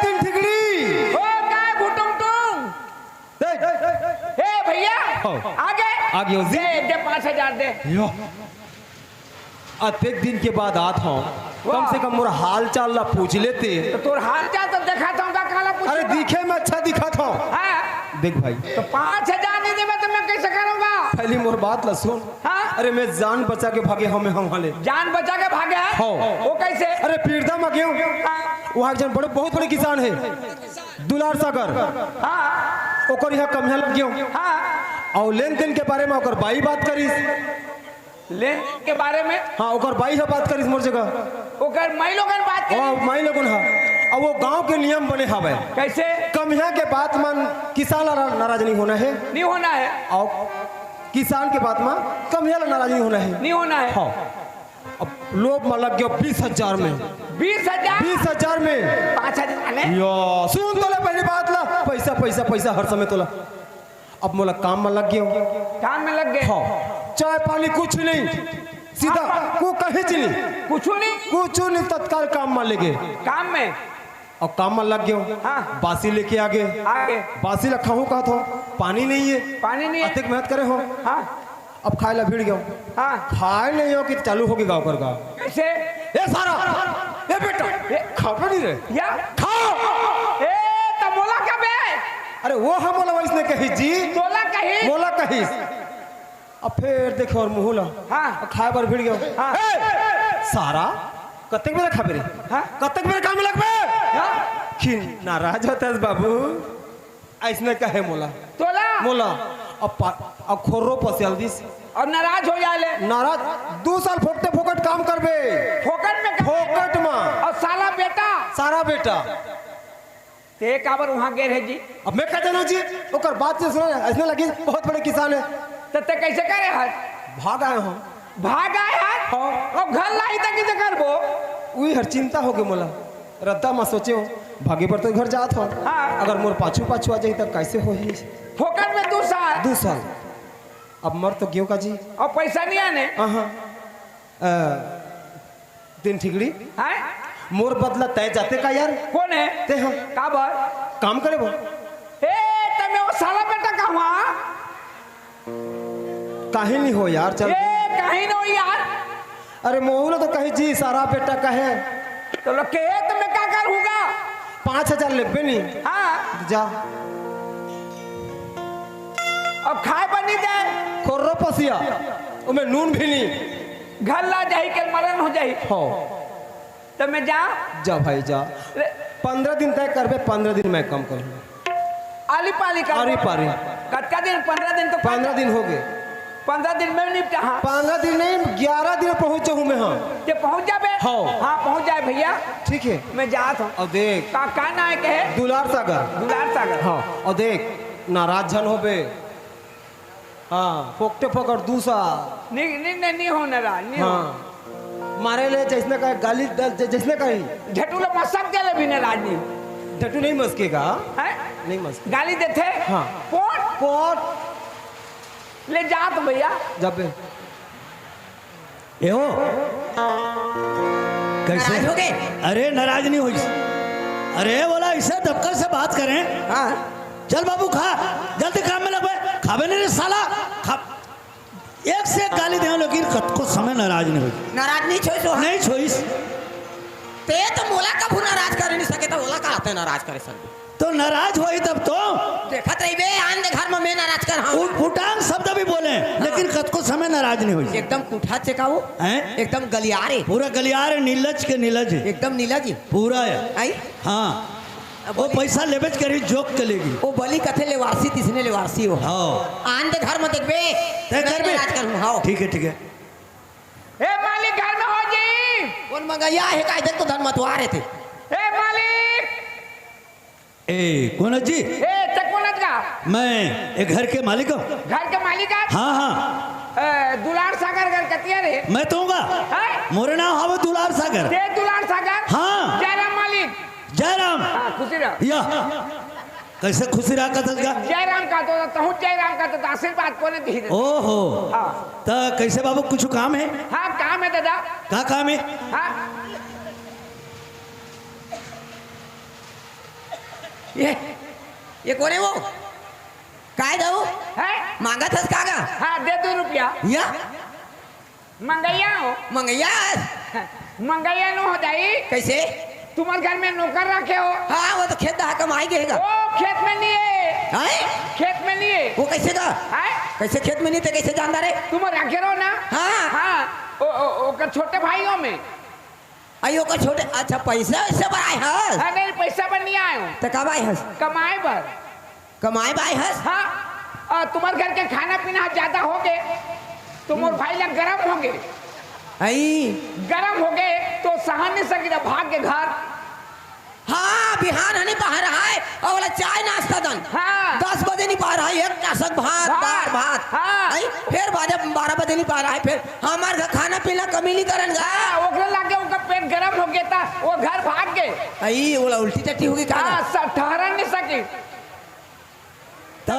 तीन ठिकड़ी। ओ, काय भुटुंग टुंग? ए, ए, भैया, हो। आ गए? आ गए हो जी। दे, दे, पाँच हजार दे। यो। अतेक दिन के बाद आत हंव, कम वाह। से कम मोर हाल चाल ला पूछ लेते। तो तोर हाल चाल तो देखा था, का काला पूछ अरे, रहा? दिखे में अच्छा दिखा था। हाँ। देख भाई। तो पाँच हजार नहीं देबे तो मैं कैसे करूँगा? पहली मोर बात ला सुन। हाँ। अरे, मैं जान बचा के भागे हंव, मैं हंव ले। जान बचा के भागे है? हाँ। वो कैसे? अरे, पीरदा में गेंव। हाँ। वहाँ एक जन बड़े, बहुत बड़े किसान है, दुलार सागर। हाँ। ओकर यहाँ कमिया लग गेंव। हाँ। अउ लेन देन के बारे में ओकर बाई बात करिस। लेन के बारे में? हाँ, ओकर बाई ह बात करिस मोर जगह। ओकर माई लोगन बात करिस? ओ, माई लोगन ह। अब वो गांव के नियम बने हवय। कैसे? कमिया के बात मन किसान ला नाराज नहीं होना है। नहीं होना है। अउ किसान के बात म कमिया ला नाराज नहीं होना है। नहीं होना है। हाँ। अब लोभ म लग गेंव बीस हजार में। बीस हजार? बीस हजार में। पाँच हजार ने? या, सुन तो ले पहली बात ला। पैसा, पैसा, पैसा हर समय तोला। अब मोला काम म लग गेंव। काम में लग गए? हाँ, चाय पानी कुछ नहीं, सीधा काम पर? को कहीं नहीं। कुछ नहीं? कुछ नहीं, तत्काल काम म लगे। काम में? अब काम म लग गेंव। हाँ। बासी लेके आ गे। आ गे। बासी ला खाहूं कहत हंव, पानी नहीं है। पानी नहीं है। अतेक मेहनत करे हंव। हाँ। अब खाय ला भिड़ गेंव। हाँ। खाय नहीं हंव कि चालू होगे गाँव कर गाँव। कैसे? ए सारा, ए बेटा, ए। खाबे नहीं रे। या? खा। ए, त मोला कबे? अरे वो ह मोला वइसने कहिस जी। तोला कहिस? मोला कहिस। अब फेर देखे मोर मुहूं ला। हाँ। अब खाय बर भिड़ गेंव। हाँ। ए, सारा, कतेक बेरा खाबे रे? हाँ। कतेक बेरा काम में लगबे? हाँ। कि नाराज होथस बाबू। अइसने कहे मोला। तोला? मोला। अब पा-, अब खोर्रो पसियाल दिस। अउ नाराज हो जाय ले। नाराज, दू साल फोकटे फोकट काम करबे। फोकट में करबे? फोकट में। अउ साला बेटा? सारा बेटा। ते काबर उहाँ गे रहे जी? अब मैं का जानंव जी, ओकर बात से सुना, अइसने लगिस बहुत बड़े किसान हे। त ते कइसे करे हस? भाग आय हंव। भाग आय हस? हाँ। अउ घर लाही त कइसे करबो? उही हर चिंता होगे मोला। रद्दा म सोचेंव, भागे बर तो घर जात हंव। हाँ। अगर मोर पाछू पाछू आ जाही त कइसे होही? फोकट में दू साल। दू साल। अब मर तो गेंव का जी। अउ पैसा नहीं आने? हाँ, हाँ। अ, तीन ठिकड़ी। हैं? मोर बदला तैं जाते का यार? कोन हे? तें ह। काबर? काम करे बर। ए, त मैं वो साला बेटा कहूँ? काहीं नहीं हो यार, चल। ए, काहीं नहीं हो यार। अरे मोहू ला तो कहिस जी, सारा बेटा कहे। त लोग के, त मैं का करूँगा? पाँच हजार लेबे नहीं। हाँ। जा। अब खाय बर नहीं दे। खोर्रो पसिया, ओमे नून भी नहीं। घर ला जाही के मरन हो जाही। हो। त मैं जा। जा भाई जा। ले। पंद्रह दिन तैं करबे, पंद्रह दिन मैं काम करूँ। आली पाली कर। आरी पारी। कतका दिन? पंद्रह दिन तो पंद्रह दिन होगे। पंद्रह दिन में निपटा, हाँ। पंद्रह दिन नहीं, ग्यारह दिन पहुँच जाहूँ मैं, हाँ। ते पहुँच जाबे? हाँ। हाँ, पहुँच जाय भैया। ठीक हे। मैं जात हंव। अउ देख। का, का नाम हे कहे? दुलार सागर। दुलार सागर। हाँ, अउ देख, नाराज झन होबे। हाँ, फोकटे फोकट दू साल। नहीं, नहीं, नहीं, नहीं हो नाराज, नहीं हो। हाँ। मारे ले जइसने कहे, गाली द-, ज-, जइसने कही। झटू ला मसक दे ले भी नाराज नहीं। झटू नहीं मसकेगा। हैं? नहीं मसके। गाली देथे? हाँ। पोट? पोट। ले जात भैया। जाबे। ए हो। कैसे? नाराज हो गए? अरे, नाराज नहीं होइस। अरे, बोला, इसे दबकर से बात करें। हाँ। चल बाबू, खा, जल्दी काम में लग बे। खाबे नहीं रे साला। खा। एक से एक गाली देंव, लेकिन कतको समय नाराज नहीं होइस। नाराज नहीं छोइस हो? नहीं छोइस। ते तो मोला कभू नाराज करे नहीं सके, त ओला का आते नाराज करे सन? तो नाराज होही तब तो। देखत रहिबे, आन दे घर में मैं नाराज कर, हाँ। उट-, उटांग शब्द भी बोले, लेकिन कतको समय नाराज नहीं होइस। एकदम कुठा चेकाऊ। हैं? एकदम गलियारे। पूरा गलियारे, नीलज के नीलज। एकदम नीलज। पूरा हे। आई? हाँ। अब वो बोली पैसा लेबेच करी, जोक के लेगी। वो बली कथे लेवारसी, तिसने लेवारसी हो। हाँ। आन दे घर में देखबे, तय मैं करबे? नाराज करूँ, हाँ। ठीक हे, ठीक हे। ए मालिक, घर में हो जी? कोन मंगइया हे का? इधर तो धन मतवार हे थे। ए मालिक! ए, कोन हे जी? ए, ते कोन हे का? मैं ए घर के मालिक हूँ। घर के मालिक हे? हाँ, हाँ। ए, दुलार सागर घर कतिया रे? मैं तो हूँ का। हैं? मोरे नाम हवे दुलार सागर। ते दुलार सागर? हाँ। जयराम मालिक। जयराम। हाँ, खुशी रहो। या। कैसे खुशी रहा कथस का? जय राम का तो, तहूँ जय राम का तो आशीर्वाद कोने दी दे। ओहो। हाँ। त कैसे बाबू, कुछ काम है? हाँ, काम है दादा। का काम है? हाँ। ये, ये कोने वो? काय दऊ? है? मांगत हस का गा? हाँ, दे दू रुपया। या? मंगैया हो। मंगैया? मंगैया नो हो दाई। कैसे? तुम्हारे घर में नौकर रखे हो। हाँ, वो तो खेत दहा कमाई गए गा। ओ, खेत में नहीं है। हैं? खेत में नहीं है। वो कैसे गा? हैं? कैसे खेत में नहीं थे, कैसे जानता रे? तुम रखे रहो ना। हाँ। हाँ। ओ, ओ, ओकर छोटे भाइयों में। आई ओकर छोटे, अच्छा, पैसा वैसे बर आए हस? हाँ, नहीं, पैसा बर नहीं आए हो। तो कब आए हस? कमाए बर। कमाए बर आए हस? हाँ, और तुम्हारे घर के खाना पीना ज्यादा हो गए, तो मोर भाई ला गरम हो गए। आई। गरम हो गए, तो सहन नहीं सकी, भाग के घर। हाँ, बिहान हनी बाहर आए, और वाला चाय नाश्ता दन। हाँ। दस बजे नहीं बाहर आए, एक कासक भात, भात। दाल भात। हाँ। आई, फिर बारह, बारह बजे नहीं बाहर आए, फिर हमार घर खाना पीना कमी नहीं करन गा। हाँ, ओकरे लागे ओकर पेट गरम हो गया था, वो घर भाग गए। आई, ओला उल्टी टट्टी होगी का? हाँ, सब ठहरन नहीं सकी। त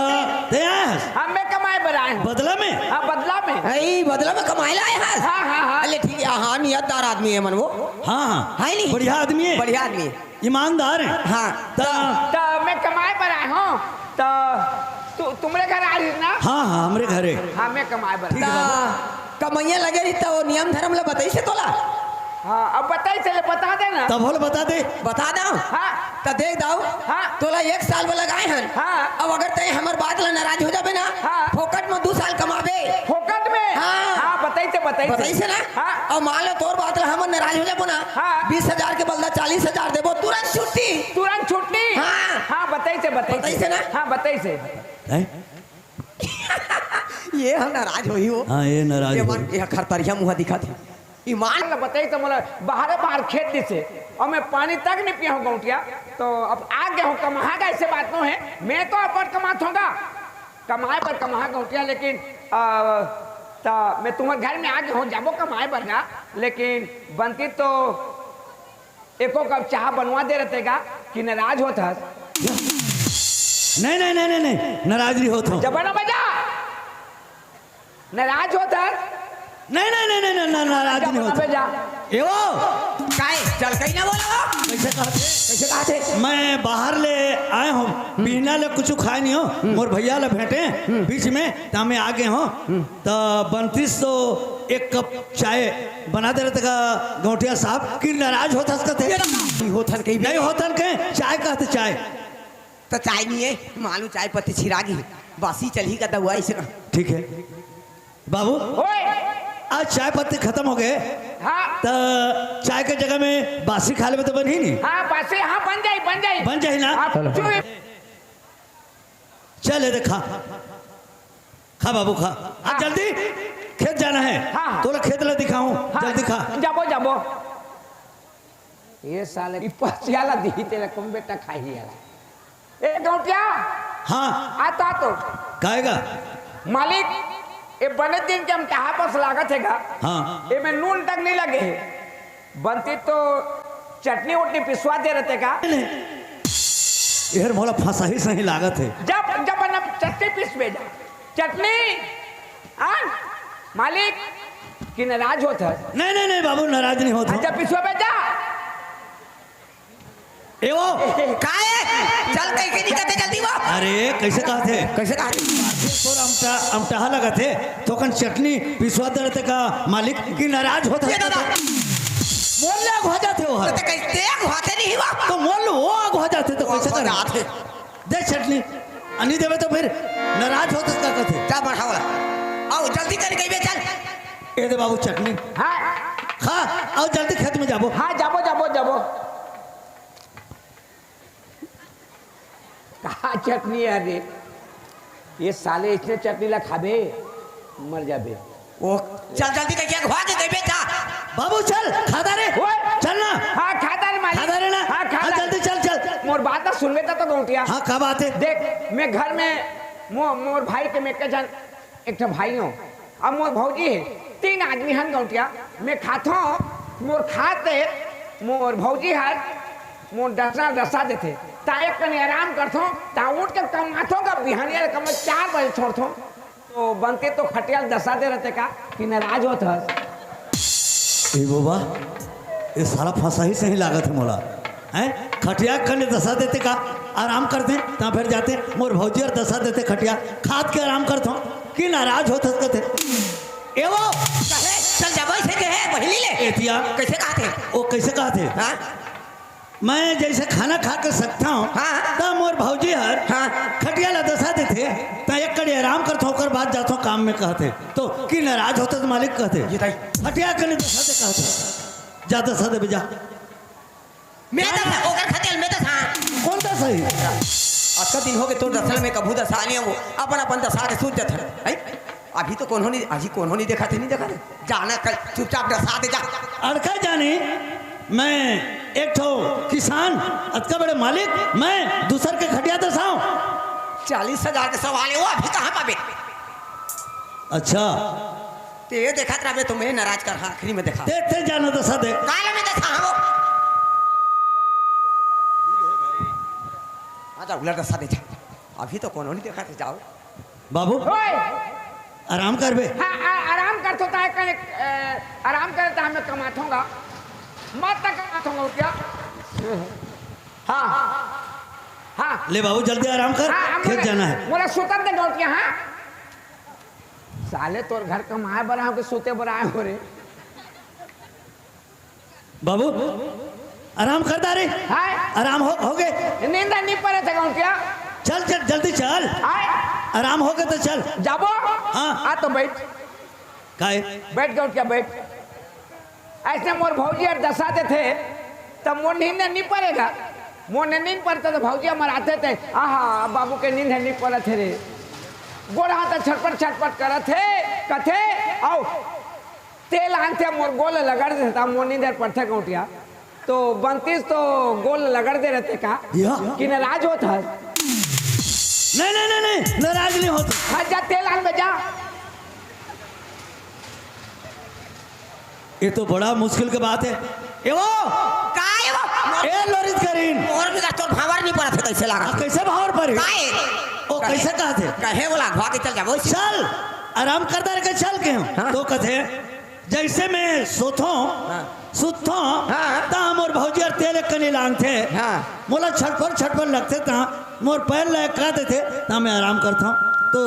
ते आए हस? हाँ, मैं कमाए बर आए हूँ। बदला में? हाँ, बदला में। आई, बदला में कमाए ला आए हस? हाँ, हाँ, हाँ। अरे ठीक है, हाँ, नियतदार आदमी है मन वो। हाँ, हाँ। है नहीं? बढ़िया आदमी है। बढ़िया आदमी है। ईमानदार है। हाँ। त त मैं कमाए बर आए हूँ। त तू, तुम्हारे घर आ रही ना? हाँ, हाँ, हमरे घर है। हाँ, मैं कमाए बर ठीक है आए। बाबू। त कमैया लगे रही त वो नियम धर्म ला बताई से तोला? हाँ, अब बताई से ले, बता दे ना। तब होल बता दे। बता दो। हाँ। त देख दाऊ, हाँ। तोला एक साल में लगाए हन। हाँ। अब अगर तय हमर बात ला नाराज हो जाबे ना, हाँ। फोकट में दू साल कमाबे। फोकट में? हाँ। हाँ, बताई से, बताई से। बताई से ना? हाँ। अब मान लो तोर बात ला हमर नाराज हो जाबो ना, हाँ। बीस हजार के बदला चालीस हजार देबो, तुरंत छुट्टी। तुरंत छुट्टी? हाँ। हाँ, बताई से, बताई बताई से। से ना? हाँ, बताई से। हैं? ये ह नाराज होही हो। हाँ, ये नाराज ये होही। मन, ये खरतरिया मुँह दिखत हे। ईमान ल बताई त मोला बाहरे बाहर खेत दिसे, अउ मैं पानी तक नहीं पिया हूँ गौंटिया। तो अब आ गया हूँ कमाहा का, ऐसे बात नो है। मैं तो अपन कमात होंगा, कमाए बर कमाहा गौंटिया, लेकिन, आ, त मैं तुम्हारे घर में आ गया हूँ, जाबो कमाए बर ना, लेकिन बनती तो एको कप चाहा बनवा दे रहते का कि नाराज होत हस? नहीं, नहीं, नहीं, नहीं, नहीं, नाराज नहीं होत हूँ। जब ना बजा, नाराज होत हस? नहीं, नहीं, नहीं, नहीं, नहीं, ना-, नाराज जब नहीं ना होत। बजा। ए वो, काहे? चल कहीं ना बोला वो। कैसे कहते? कैसे कहते? मैं बाहर ले आए हूँ, बिहना ले कुछ खाए नहीं हो, मोर भैया ले भेंटे, बीच में, त मैं आ गए हूँ। त बनतीस तो एक कप चाय बना दे रहते का गौंटिया साहब कि नाराज होत हस कथे। नहीं होत हन कहीं भी। नहीं होत हन कहीं, चाय कहते चाय। त चाय नहीं है, मालूम चाय पत्ती छिरा गई, बासी चलही का दवा ऐसे का। ठीक है बाबू, ओए! आज चाय पत्ती खत्म हो गए, हाँ। त चाय के जगह में बासी खा लेबे तो बनही नहीं? हाँ, बासी, हाँ, बन जाई, बन जाई। बन जाई ना? हाँ, चलो। चुप। चल, ए दे, खा, खा बाबू, खा। आ, हाँ। जल्दी, खेत जाना है। हाँ, हाँ। तोला खेत ला दिखाऊं, हाँ, जल्दी खा। जाबो, जाबो। ये साले, ई पसिया ला दी तेरे कौन बेटा खाही याला। ए गौटिया। हाँ। आ तो, आ तो। काहेगा? मालिक, ये बने दिन के हम कहा बस लागत है गा। हाँ। ये में नून तक नहीं लगे है। बनती तो चटनी उटनी पिसवा दे रहते का? नहीं, नहीं। एहर मोला फंसाही सही लागत है। जब, जब बना चटनी पीस भेजा। चटनी, हाँ? मालिक, कि नाराज होत है? नहीं, नहीं, नहीं बाबू, नाराज नहीं होत हूँ। अच्छा, पिसवा भेजा। ए वो। काहे? चल, कहीं के नहीं कहते जल्दी वो। अरे, कैसे कहते? कैसे कहते? तोर अमटा-, अमटाहा लगत है, थोकन चटनी पिसवा दे रहते का मालिक कि नाराज होत ये है। दादा। मोर ले अगुआ जाते हो हर। तो कैसे अगुआते नहीं हुआ? तो मोर ले वो अगुआ जाते तो वो कैसे अगुआ कर? जाते। दे चटनी, अनि देवे तो फिर नाराज होत का कहते। जा बढ़ाओ ला। आओ, जल्दी कर गई बे, चल। ए दे बाबू चटनी। हाँ। खा, आओ जल्दी खेत में जाबो। हाँ, जाबो, जाबो, जाबो। कहा चटनी है रे? ये साले इसने चटनी ला खाबे, मर जाबे। ओ, चल जल्दी कहिया, घुआ के गइबे, जा। बाबू चल, खादा रे। ओए! चल ना। हाँ, खादा रे मालिक। खादा रे ना। हाँ, खादा हाँ, रे। जल्दी चल, चल। मोर बात ना सुनबे त तो गौंटिया। हाँ, का बात है? देख, मैं घर में मो-, मोर भाई के मैं के जन एक ठो भाई हूँ। अब मोर भौजी है, तीन आदमी हन गौंटिया। मैं खाथो, मोर खाते, मोर भौजी हर मोर डसना डसा देथे, ता एक कनी आराम करथों, ता उठ के कमाथों का बिहानिया ले कम चार बजे छोड़थों। तो बंती तो खटिया ल डसा दे रथे का कि नाराज होत हस? ए बाबा, ये साला फंसा ही सही लागत हे मोला। हैं? खटिया कने डसा देथे का, आराम करथे, ता फिर जाथे, मोर भौजी हर डसा देथे खटिया, खात के आराम करथों, कि नाराज होत हस कथे। ए वो, कहे, चल जाबो इसे के हे, बहिनी ले। एतिया। कैसे कहत हे? ओ कैसे कहत हे? हाँ? मैं जैसे खाना खा के सकता हूँ, हाँ। त मोर भौजी हर हाँ। खटिया ला डसा देथे, त एक कड़ी आराम करथों, ओकर बाद जाथों काम में कहथे। तो कि नाराज होत हस मालिक कहथे। ये ताई। खटिया कने डसा दे कहथे। जा डसा दे जा। मैं डसा, ओकर खटिया ल मैं डसा। कौन डसा ही? अतका दिन हो गे तोर डसल में कभू डसा नहीं हो, अपन अपन डसा के सूत जाथन। हैं? अभी तो कोनो नहीं, अभी कोनो नहीं देखा थे, नहीं देखा थे। जाना कल चुपचाप डसा दे जा। अड़का जानी, मैं एक ठो किसान, अतका बड़े मालिक, मैं दूसर के खटिया डसाऊं? चालीस हजार के सवाल हे वो, अभी कहाँ पाबे? अच्छा। ते देखत रहबे तो मैं नाराज कर, हाँ, आखिरी में देखा। ते, ते जाना डसा दे। काले में डसा, हाँ, वो। आजा, उलट डसा दे जा। अभी तो कोनो नहीं देखा थे, जाओ। बाबू, ओए! आराम करबे? हाँ, आ, आराम करथों ता कने, ए, आराम करे ता मैं कमाथों गा। मत तक कमाथों गा क्या? हाँ, हाँ। ले बाबू, जल्दी आराम कर, हाँ, हाँ, खेत मोला, जाना है। मोला सुतन दे गौटिया, हाँ? साले तोर घर कमाए बर आए हो कि सुते बर आए हो रे? बाबू, आराम कर दा रे। हाय। आराम हो, हो गे। नींद नहीं पड़े थे कौन क्या? चल, चल, जल्दी चल। हाय। आराम हो गे तो चल। जाबो? हाँ। आ तो बैठ। काय? बैठ गए क्या, बैठ। ऐसे मोर भौजी हर डसा देथे, तब मोर नींद नहीं पड़ेगा। मोर नींद नहीं पड़ता तो भौजी हमार आथे थे, आहा, बाबू के नींद नहीं पड़त हे रे। गोड़ हाथ छटपट छटपट करत हे, कथे, आओ। तेल आनथे मोर गोल लगड़ देथे, मोर नींद पड़थे गौटिया। तो बंतीस तो गोल लगड़ दे रथे का? या। कि नाराज होत हस? नहीं, नहीं, नहीं, नहीं, नाराज नहीं होत। हाँ, जा तेल आन बे, जा। ये तो बड़ा मुश्किल के बात है। ए वो! का ए वो? ए लोरित करीन। मोर भी का तोर भावर नहीं पड़त हे, कैसे लगा? हाँ, कैसे भावर पड़े? का ए? ओ, कहे, कैसे कहत हे? कहे बोला, घुआ के चल जाबो। चल, आराम करता रह के चल के हूँ। हाँ। तो कथे, जैसे मैं सोथों, हाँ। सुतथों, हाँ। ता मोर भौजी हर तेल एक कनी लानथे। हाँ। मोला छटपट छटपट लगथे, ता मोर पैर ल एका देथे, ता मैं आराम करथों। तो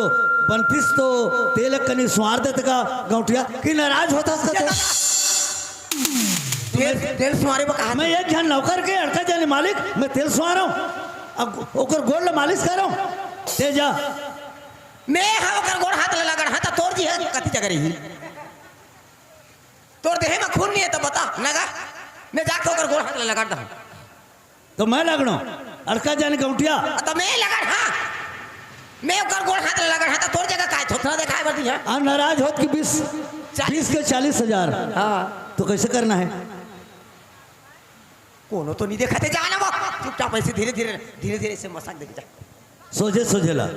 बंतीस तो तेल एक कनी स्वार देथे का गौटिया, कि नाराज होत हस कथे। तेल, तेल स्वारे बर कहा मैं एक झन नौकर के अड़का जानी मालिक, मैं तेल स्वारहूँ, अब ओकर गोड़ ल मालिश करहूँ, ते जा। मैं हा ओकर गोड़ हाथ ल लगड़, हाँ, त तोर जी हे कति जगह रही। तोर देह में खून नहीं है तो बता, नगा। मैं जाके ओकर गोड़ हाथ ल लगड़ दहूँ। तो मैं लगड़ो, अड़का जाने गौटिया। तो मैं लगड़, हाँ। मैं ओकर गोड़ हाथ ल लगड़, हाँ, तो तोर जगह काय थोथरा देखाए बर दी, हाँ? आ, नाराज होत कि बीस, चालीस। बीस के चालीस हजार। हाँ। तो कैसे करना है? कोनो तो नहीं देखा थे, जाना वो। चुपचाप ऐसे धीरे धीरे, धीरे धीरे से मसाज देके जा। सोझे सोझे ला।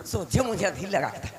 सोझे मुझे धीर लगा के था।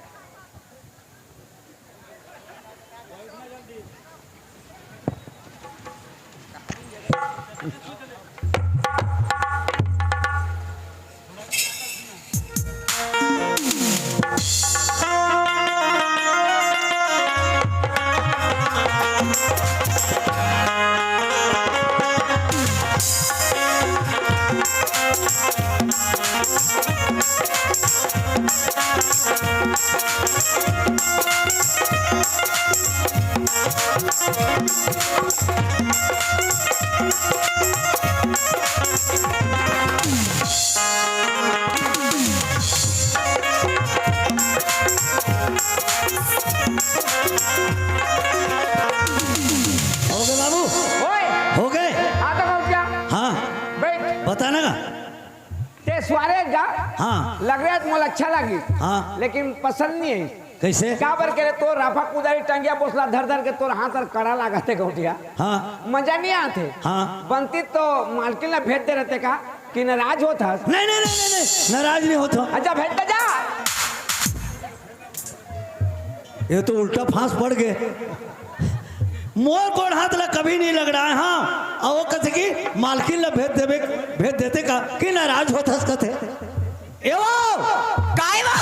हो गए बाबू? ओए! हो गए? आ तो कहूँ क्या? हाँ। बैठ। बताना का? ते स्वारे का? हाँ। लग रहा है मोला अच्छा लगी। हाँ। लेकिन पसंद नहीं है। कैसे? काबर के रे तोर राफा कुदारी टंगिया बोसला धर धर के तोर हाथ अउ कड़ा लागत हे गौटिया। हाँ। मजा नहीं आते। हाँ। बंती तो मालकिन ला भेज दे रथे का कि नाराज होत हस? नहीं, नहीं, नहीं, नहीं, नहीं। नाराज नहीं होत हूँ। अच्छा, भेज दे जा। ये तो उल्टा फांस पड़ गए। मोर गोड़ हाथ ला कभी नहीं लगड़ाए, हाँ। अउ वो कथे कि मालकिन ला भेज देबे, भेज देते का कि नाराज होत हस कथे। ए वो! काय वो?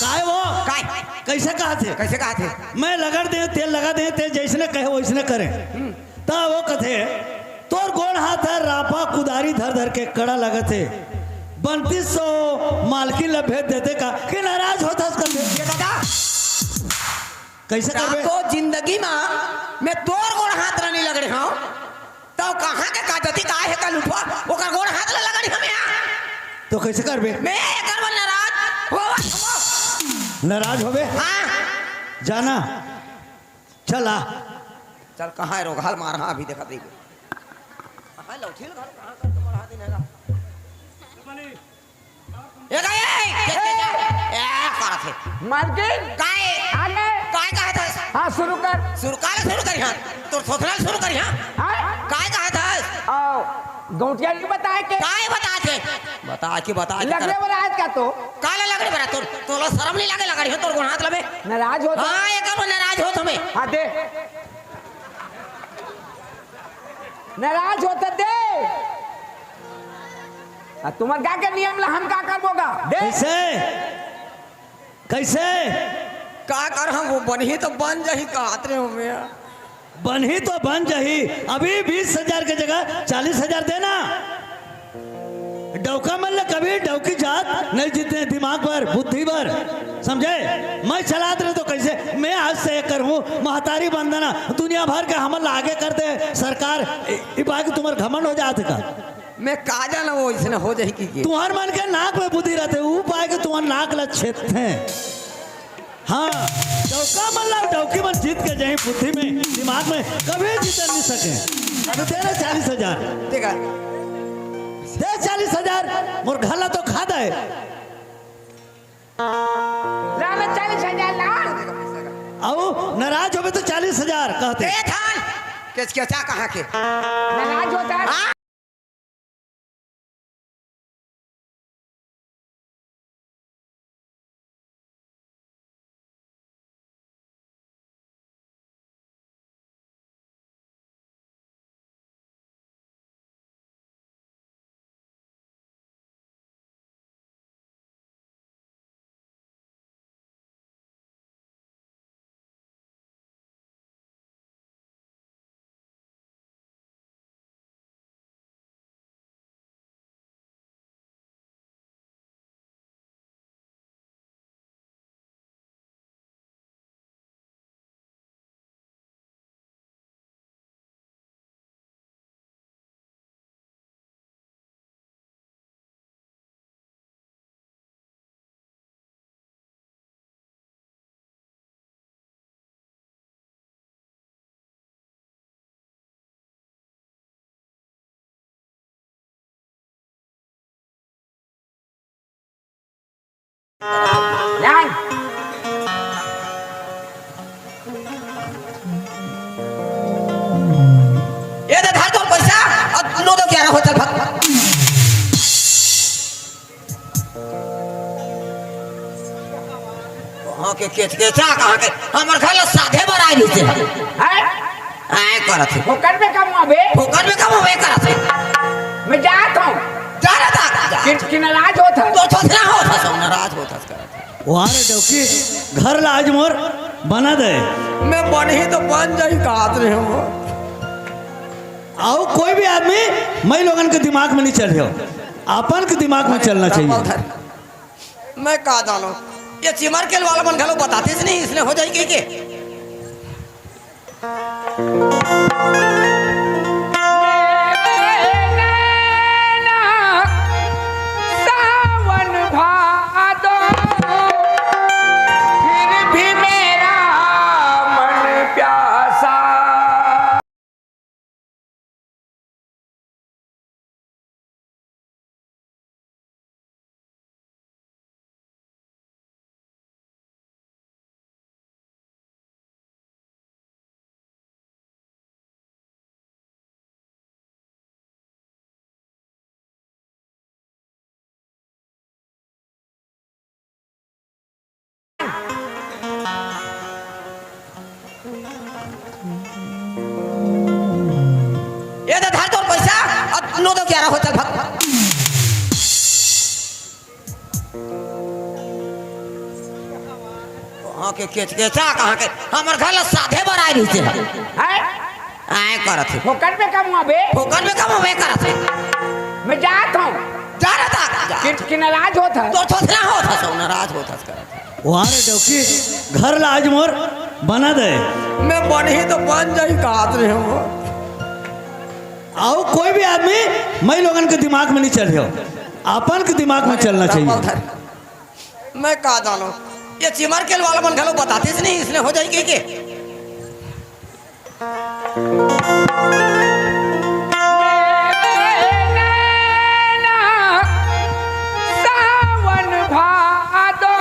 काय वो? काय? कइसे कहत हे? कइसे कहत हे? मैं लगड़ देंव, तेल लगा देंव, तें जइसने कहे वइसने करें। हम्म। त वो कथे, तोर गोड़ हाथ ह रापा कुदारी धर धर के कड़ा लगत हे। बनतीस सौ मालकिन ला भेज देते का कि नाराज होत हस कथे। ये दादा, कइसे करबे? का तो जिंदगी म मैं तोर गोड़ हाथ ला नइ लगड़े हंव, त कहाँ के का जतिक आय हे का लुठवा, ओकर गोड़ हाथ ला लगड़े हंव मैं। त कइसे करबे? मैं एकर बर नाराज होवत हंव। नाराज होबे? हाँ। जाना। चल आ। चल, कहाँ हे रोगहा ल मारहूँ अभी, देखत रहिबे। कहाँ लौठी ल घर कहाँ करके मढ़ा दिन हे गा। ए गा, ए, के, के, के, ए, करत हे। मालकिन! काय? आगे! काय कहत हस? हाँ, शुरू कर। शुरू, काले शुरू करिहन? तोर थोथना ल शुरू करिहन? हाँ? काय कहत हस? आओ, गौंटिया नइ बताय के? काय बताय के? बताय के, बताय के लगड़े कर। बर आय का तो? काले लगड़े बर आय तोर, तोला शरम नइ लागे लगड़े हंव तोर गोड़ हाथ ला बे? नाराज होत हस? हाँ, एकर बर नाराज होत हंव मैं। हाँ, दे। नाराज होत हस दे। आ, तुमर गा के नियम ला हम का करबो गा? दे। कइसे? कइसे? का करहूँ, वो बनही त बन जाही, कहत रहे हंव मैं। बनही त बन जाही। अभी बीस हजार के जगह चालीस हजार देना। डौका मन ला कभी डौकी जात नइ जीते, दिमाग बर, बुद्धि बर, समझे? मैं चलात रहे तो कइसे? मैं आज से करहूँ, महतारी वंदना, दुनिया भर के हमन ला आगे कर दे सरकार। इ, इ बात के तुमर घमंड हो जात हे का? मैं का जानंव वो अइसने हो जाही कि के? तुंहर मन के नाक में बुद्धि रहिथे, ऊ पाय के तुंहर नाक ला छेदथे। हाँ, डौका मन ला डौकी मन जीत के जाही बुद्धि में, दिमाग में, कभी जीत नइ सके। अभी दे ना चालीस हजार। ठीक हे। दे चालीस हजार, मोर घर ला तो खा दे। ला ना चालीस हजार ला। अउ नाराज होबे त चालीस हजार कहते। ए थान, केचकेचा कहाँ के? नाराज होत हस? हाँ? ए दे, धर तोर पइसा, अउ नौ दो ग्यारह हो, चल भाग। कहाँ के केचकेचा, कहाँ के? हमर घर ला साधे बर आय रहिथे। हैं? आय करत हे। फोकट में कमवा बे। फोकट में कमवा बे करत हे। मैं जात हंव। जा रे, जा, जा। कि, कि नाराज होत हस? तो थोथना होत हस, नाराज होत हस करत हे। वाह रे डौकी, घर ला आज मोर बना दे। मैं बनही त बन जाही कहत रहे हंव। अउ कोई भी आदमी मइलोगन के दिमाग में नइ चले हो, अपन के दिमाग में चलना चाहिए। मैं का जानंव, ये चिमर के वाला मन घलो बतातेच नहीं, इसने हो जाही कहिके। नो तो ग्यारह होता भग। कहाँ के केचकेचा, कहाँ के? हमर घर ला साधे बर आए रहिसे। हैं? आए करत हे। फोकट में कमवाबे? फोकट में कमवाबे करत हे। मैं जात हूँ। जा रहा था। जा। कि, कि नाराज होत है? तो थोथना होत है, सब नाराज होत है करत हे। वाह रे डौकी, घर ला आज मोर बना दे। मैं बनही तो बन जाही कहत रहे हो। आओ, कोई भी आदमी मई लोगन के दिमाग में नहीं चढ़े हो, अपन के दिमाग में चलना चाहिए। मैं का जानो, ये चिमर के वाला मन घलो बताते से नहीं, इसने हो जाई के, के? सावन भादो,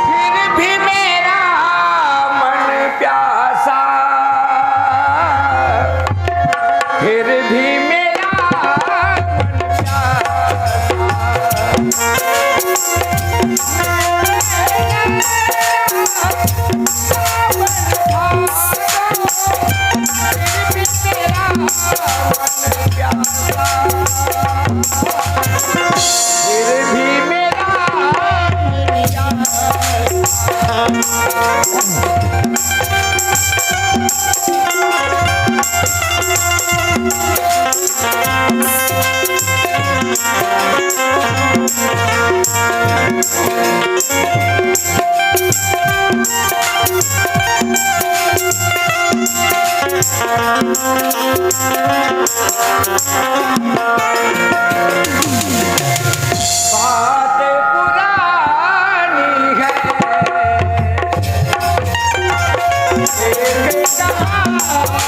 फिर भी मेरा मन प्यासा, फिर भी मेरा मन प्यासा। बात पुरानी है, एक कहानी है।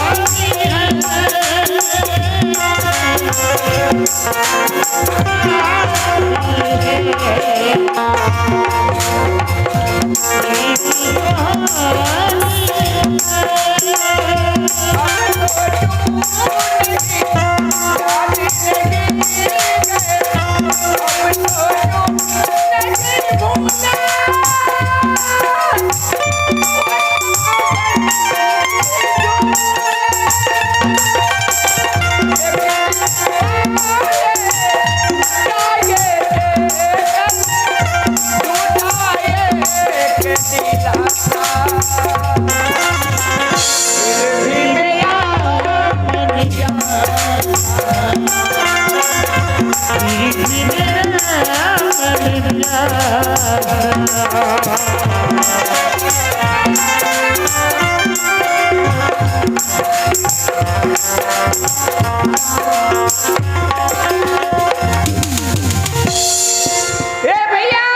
ए भैया।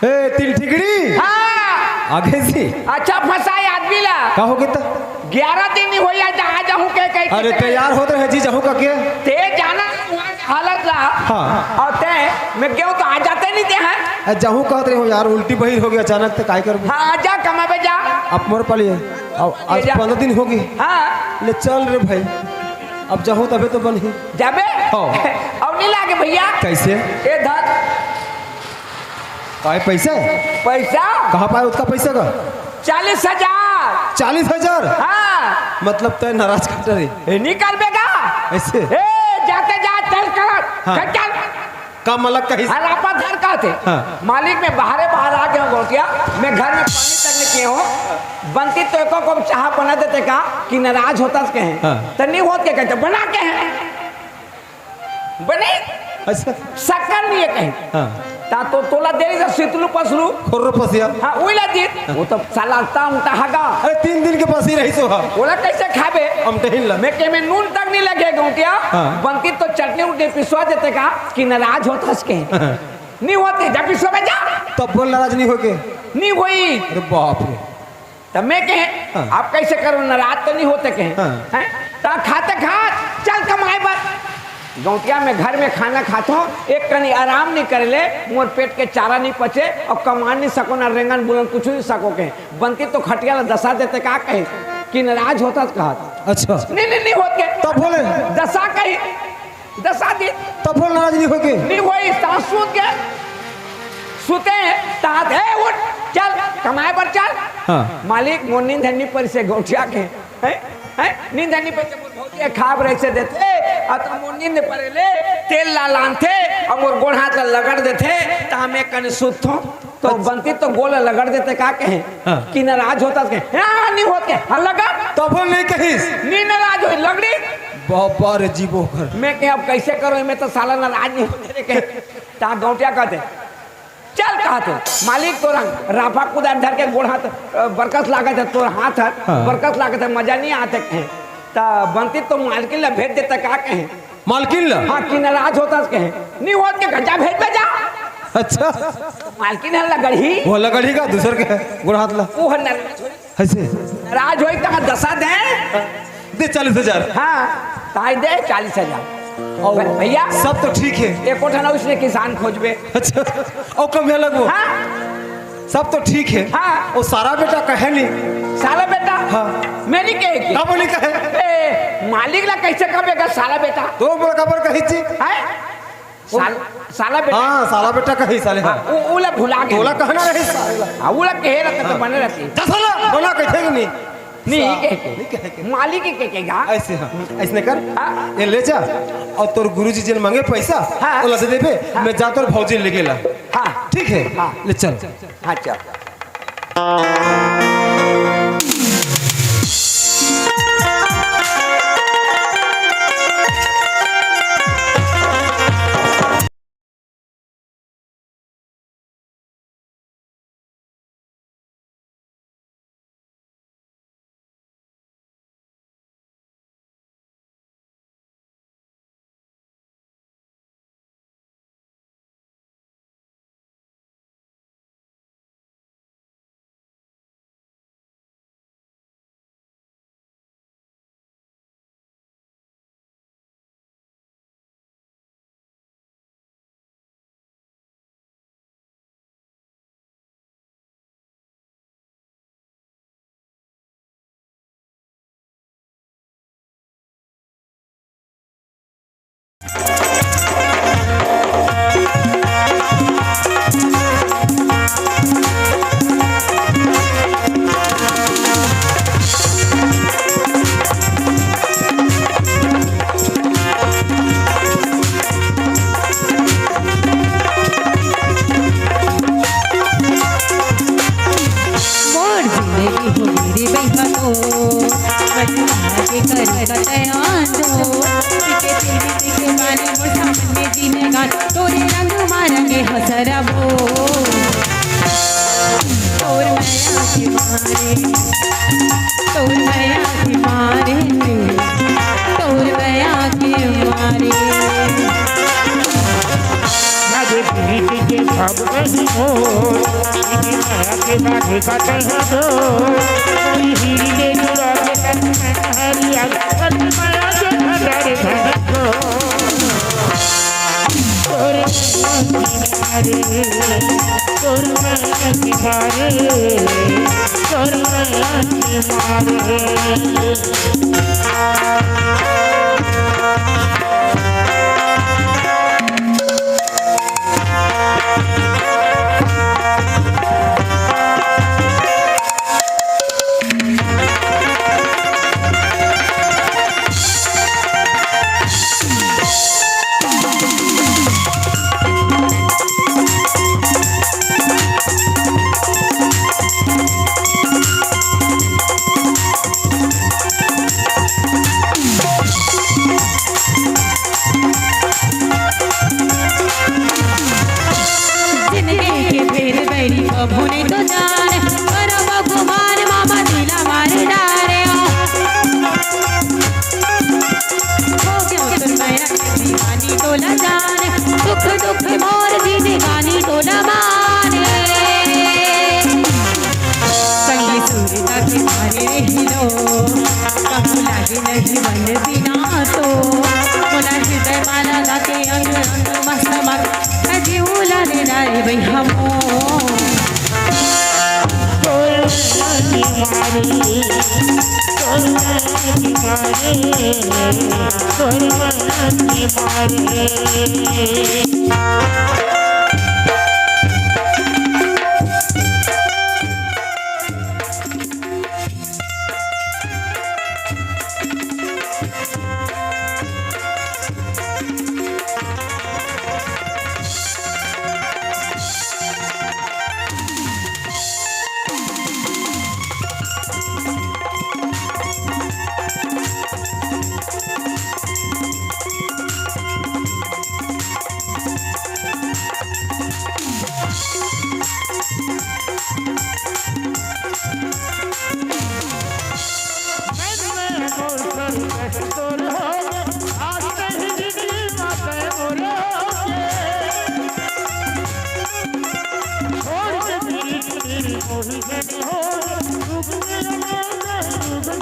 ए, तिल ठिकड़ी। हाँ। आगे से। अच्छा फंसा आदमी ला। का हो गया? ग्यारह दिन नहीं होया, जा, आ जाहूँ कह, कह, अरे, कह। तैयार होत रहे जी, जाहूँ का के? ते जाना हालत ला। हाँ। अउ ते, मैं गेहूँ तो आ जाते नहीं ते हैं। अरे, जाहूँ कहत रहे हो यार, उल्टी बहिर हो गया अचानक, तो काय करबो? हाँ, आ जा, कमाबे जा। अब मोर पाली है। अब आज जा। पंद्रह दिन हो गए। हाँ। ले चल रे भाई, अब जाहूँ तबे तो बनही। जाबे? हाँ। अउ नहीं लागे भैया। कैसे? ए धर। काय पैसा? पैसा? कहाँ पाए उसका पैसा का? चालीस हजार। चालीस हजार? हाँ। मतलब तय नाराज कर रही। ए, नहीं करबे गा। ऐसे? ए, जाते जा, चल कर। हाँ। चल, चल। का मलक कही? हरापा धर का थे। हाँ। मालिक मैं बाहरे बाहर आ गया हूँ गौटिया, मैं घर में पानी तक नहीं किया हूँ। बनती तो एको कप चाह बना देते का कि नाराज होता से कहें। हाँ। तो नहीं होत के कहते, बना के हैं। बने? अच्छा। शक्कर नहीं है कहीं। हाँ। ता तो तोला देरी से सितलू पसलू। खोर्रो पसिया। हाँ, वही ला दीत। वो तो साला अट्टा उमटा हगा। अरे, तीन दिन के पसी रही सो हा। बोला, "कैसे खाबे?" हम टहिन ला। मैं के में नून तक नहीं लगे गौटिया। हाँ। बनती तो चटनी उटनी पिसवा देते का कि नाराज होत हस के। हाँ। नहीं होते, जा पिसवा बे जा। तब बोल नाराज नहीं होके। नहीं होई। अरे बाप रे। तब मैं कहे, हाँ। "आप कैसे करो, नाराज तो नहीं होते?" कहे, हाँ। "हैं?" तो खाते खात, "चल कमाए बर।" गौटिया में घर में खाना खात हो, एक कनी आराम नहीं करे ले, मोर पेट के चारा नहीं पचे, अउ कमा नहीं सको, ना रेंगन बुलन कुछ नहीं सको के। बनती तो खटिया ला दसा देते का कहे, कि नाराज होता कहत। अच्छा। नहीं, नहीं, नहीं होत के। तब बोले? दसा कही। दसा दिन। तब बोल नाराज नहीं होके। नहीं होई, सास सूत के। सुते हैं, तात, "ए, उठ, चल, कमाए बर चल।" हाँ। मालिक, मोर नींद हन्नी पर से गौटिया के, हैं? हैं? नींद नहीं पड़े, मोर भौजी खाब रहे से देथे, अउ त मोर नींद पड़े ले, तेल ला लानथे, अउ मोर गोड़ हाथ ला लगड़ देथे, त मैं कने सुतथों। तो बंती तो गोड़ ला लगड़ देथे, का कहे? हाँ। कि नाराज होथस कहे, "हाँ, नहीं होत के, हाँ, लगड़।" तभो नहीं कहिस। नहीं नाराज होय, लगड़ी। बाबा रे जीवो घर। मैं कहे, "अब कैसे करो, मैं तो साला नाराज नहीं होते रे," कहे। त गौंटिया कहथे, "चल," कहथे, "मालिक तोर राफा कुदार धर के गोड़ हाथ, अ, बरकस लागत हे, तोर हाथ हे, हाँ। बरकस लागत हे, मजा नहीं आत हे," कहे। त बंती तो मालकिन ला भेज देथे, का कहे? मालकिन ला? हाँ, कि नाराज होथस कहे, "नहीं होत के गजा भेज दे जा।" अच्छा। मालकिन हे लगड़ही। वो लगड़ही का दूसर के गोड़ हाथ ला। वो नाराज होय। ऐसे? नाराज होय त दसा दे। दे चालीस हजार। हाँ, ताई दे चालीस हजार। और भ-, भैया। सब तो ठीक है। एको ठन अउ इसने किसान खोजबे। अच्छा, अउ कम है लगभग। हाँ। सब तो ठीक है। हाँ। वो सारा बेटा कहे नहीं। साला बेटा? हाँ। मैं नहीं कहे के। कब नहीं कहे? ए, मालिक ला कैसे कबे का साला बेटा? तो बोला कबर कही जी। हैं? साल-, साला बेटा। हाँ, साला बेटा कही साले, हाँ। हाँ, उ-, उला भुला के। तोला कहना रहे साले ला। हाँ, उला कहे रहता तो हाँ। बने रहती। जा साला, बना कहे कि नहीं? नहीं, सा-, कहे के। नहीं कहे के। मालिक ही कहे के गा। ऐसे, हाँ, ऐसने कर। हाँ। ये ले जा, अउ तोर गुरुजी जेन मांगे पैसा, हाँ। ओला दे देबे, हाँ। मैं जा तोर भौजी लेके ला। हाँ। ठीक है? हाँ। ले चल। हाँ, चल। मोर जिंदगी हो मेरी बइहा तो, बचपना के करे का तैयार दो। पीके पीके पीके बानी मोर सामने जीने गान, तोरे रंग मारंगे हसरबो। तोर मया के मारे, तोर मया के मारे, तोर मया के मारे। लगे पीरित के भाव नहीं मोर, पीरित माया के बाटे का कह दो। कोई हीरी दे जुड़ा के तन में हरिया, पति माया के भंडार भर दो। तोर माया की मारे, तोर माया की मारे, तोर माया की मारे। जिंदगी के फेर बैरी कभू नहीं तो जान, करब गुमान मामा दिला मारे डारे। हो गयो तोर मया के दीवानी तोला जाने, सुख दुख मोर जिंदगानी तोला माने। संगी सुरता के मारे रहिलो, कहूँ लागे नहीं मन बिना तो। मोला हृदय माला लागे अंग अंग मस्त मस्त, जीव लाले लाए भाई हमो। तोर मन की मारे, तोर मन की मारे, तोर मन की मारे।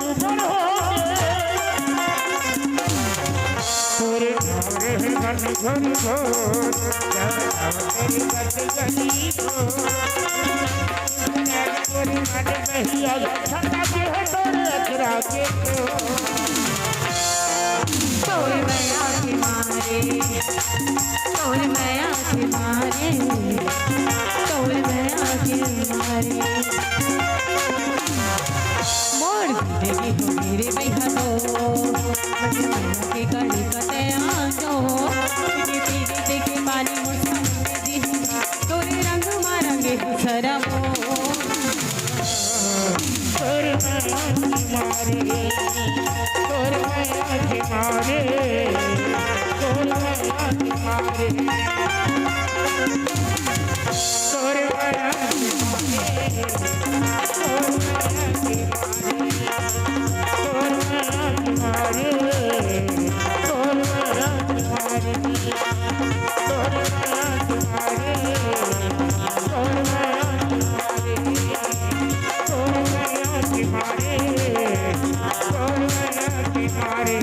ऊपर हो गे। तोरे घर हे घन घोर घोर, जब तब तेरी बस गली को। तोरे मन बहिया छटा के है तोरे अचरा के तो। तोर मया के मारे, तोर मया के मारे, तोर मया के मारे। मोर जिंदगी हो मेरे भैया तो, मन मया के कली कते आजो, तेरे पीरे के पानी मोर सामने दी, तोरे रंग मा रंगे हो सरमो। तोर मया के मारे, तोर मया के मारे, तोर मया के मारे, तोर मया के मारे, तोर मया के मारे, तोर मया के मारे, तोर मया के मारे।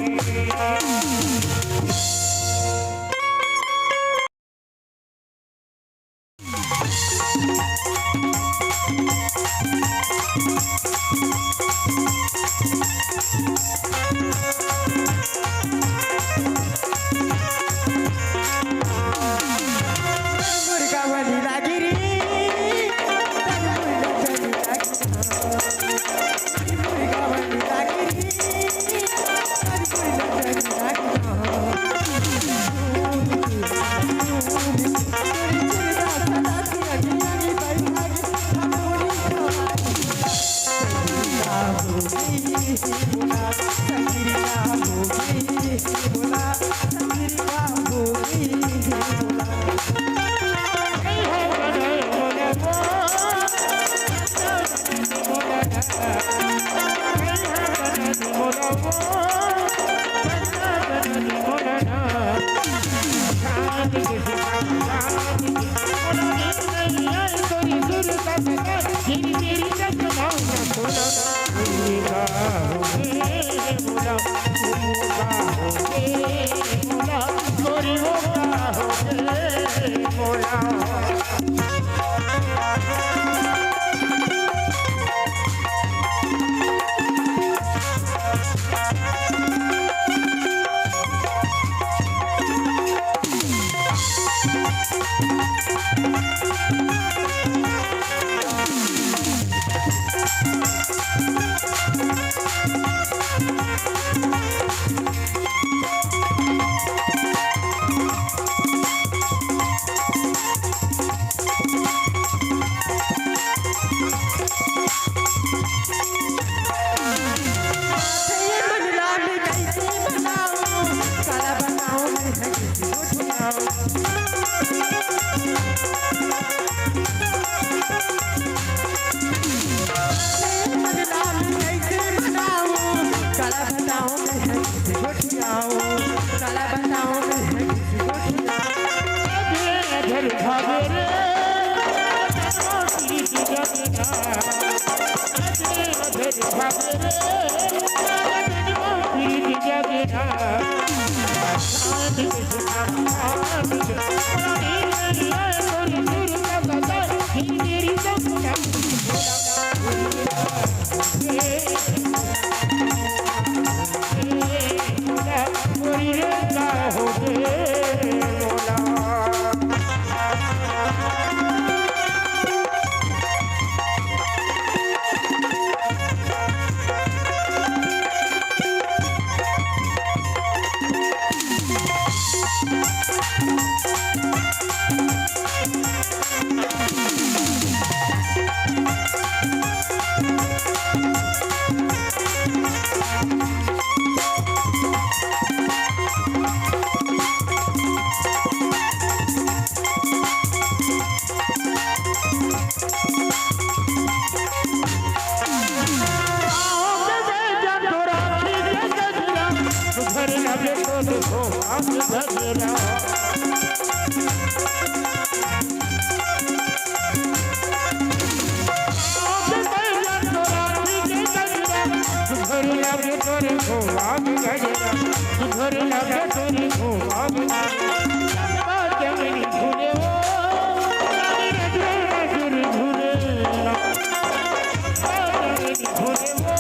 लगे तोरे खोआ में गजरा, सुघर लगे तोरे खोआ में गजरा। चंदनी फूले वो, रानी नजर नजर झूले ना। चंदनी फूले वो,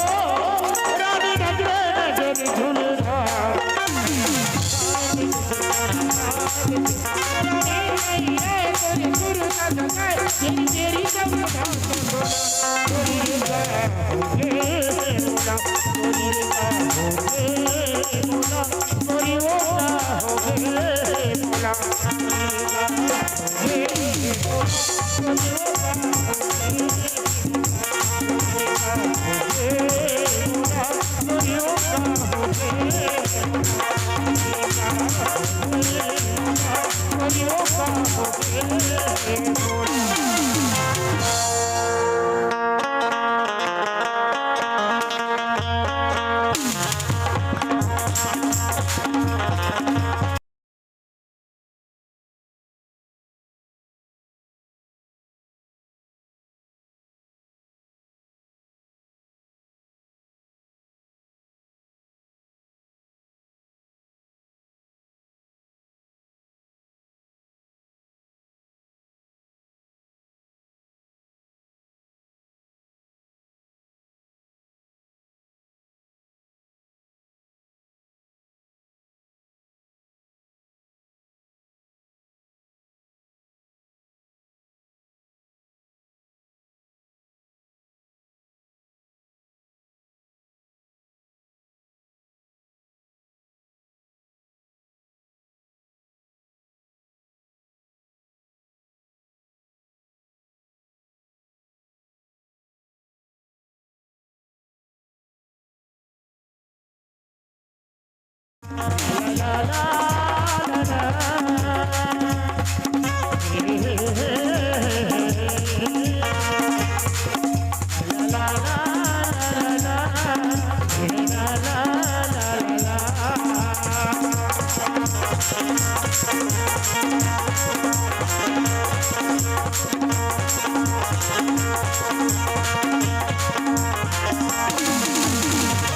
रानी नजर नजर झूले ना।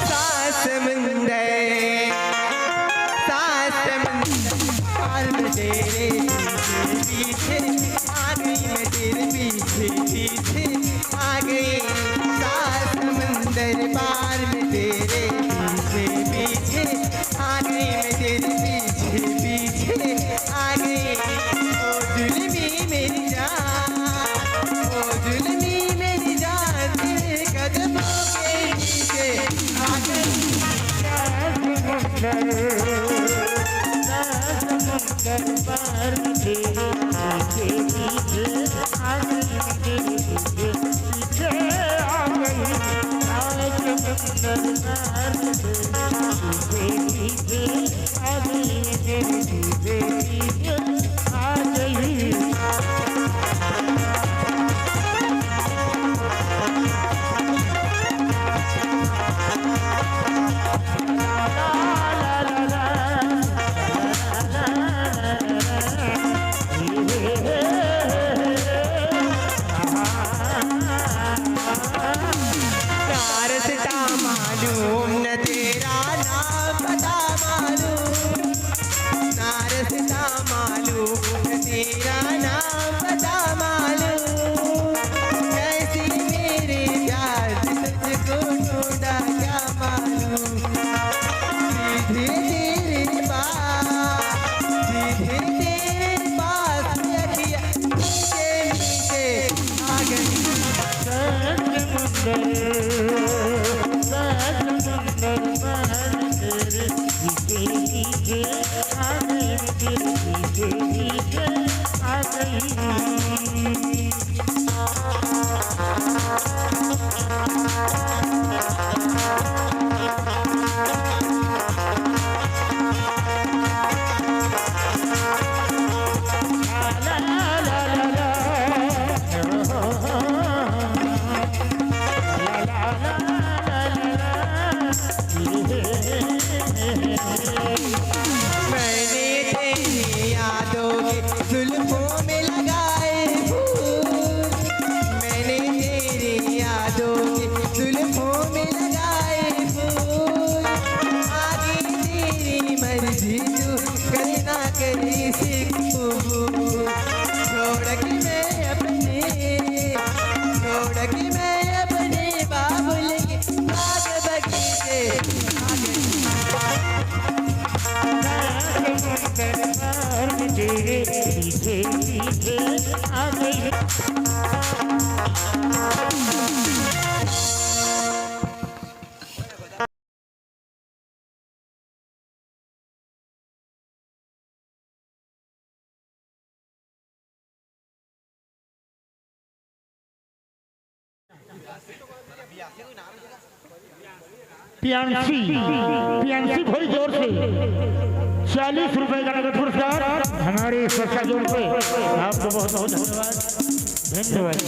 सात समंदर, सात समंदर पार में तेरे पीछे पीछे आ गई मैं, तेरे पीछे पीछे आ गई। सात समंदर पार में तेरे पीछे पीछे आ गई मैं, तेरे पीछे पीछे आ गई। ओ जुल्मी मेरी जान, ओ जुल्मी मेरी जान, तेरे कदमों के नीचे आ गई। समंदर, समंदर पार तेरे पीछे पीछे आ गई, तेरे पीछे पीछे आ गई। समंदर पार तेरे पीछे पीछे आ गई, तेरे पीछे पीछे आ गई। ना रस्ता मालूम, न तेरा नाम पता मालूम, ना रस्ता मालूम, न तेरा नाम पता मालूम। कैसी मेरी याद तुझको ढूंढा क्या मालूम। सीधे तेरे पास, सीधे तेरे पास, अखियाँ मीठे मीठे आ गई। सच समंदर, सच समंदर पियांशी, पियांशी भाई की ओर से चालीस रुपए का नगद पुरस्कार हमारे संस्था की ओर से। आपको बहुत बहुत धन्यवाद, धन्यवाद।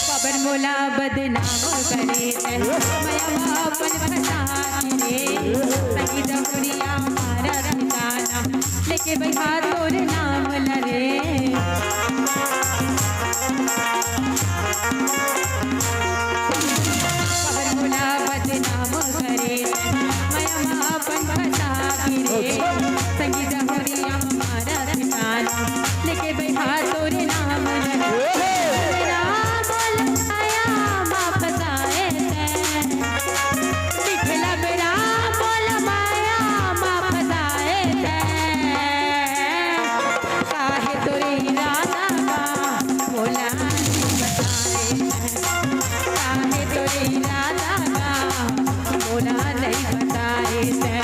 काबर मोला बदनाम करे तैं, मया म अपन फंसा के रे। सही दहुरिया मारा ठिकाना, लेके बइठा तोर नाम ल रे। काबर मोला बदनाम करे तैं, मया म अपन फंसा के रे। संगी जहरिया मारा ठिकाना, लेके बइठा तोरे नाम ल रे। राम बोल माया मा फंसाए तैं। बिठला बे राम बोल माया मा फंसाए तैं। काहे तोरे इरादा बा, मोला नहीं बताए तैं। काहे तोरे इरादा बा, मोला नहीं बताए तैं।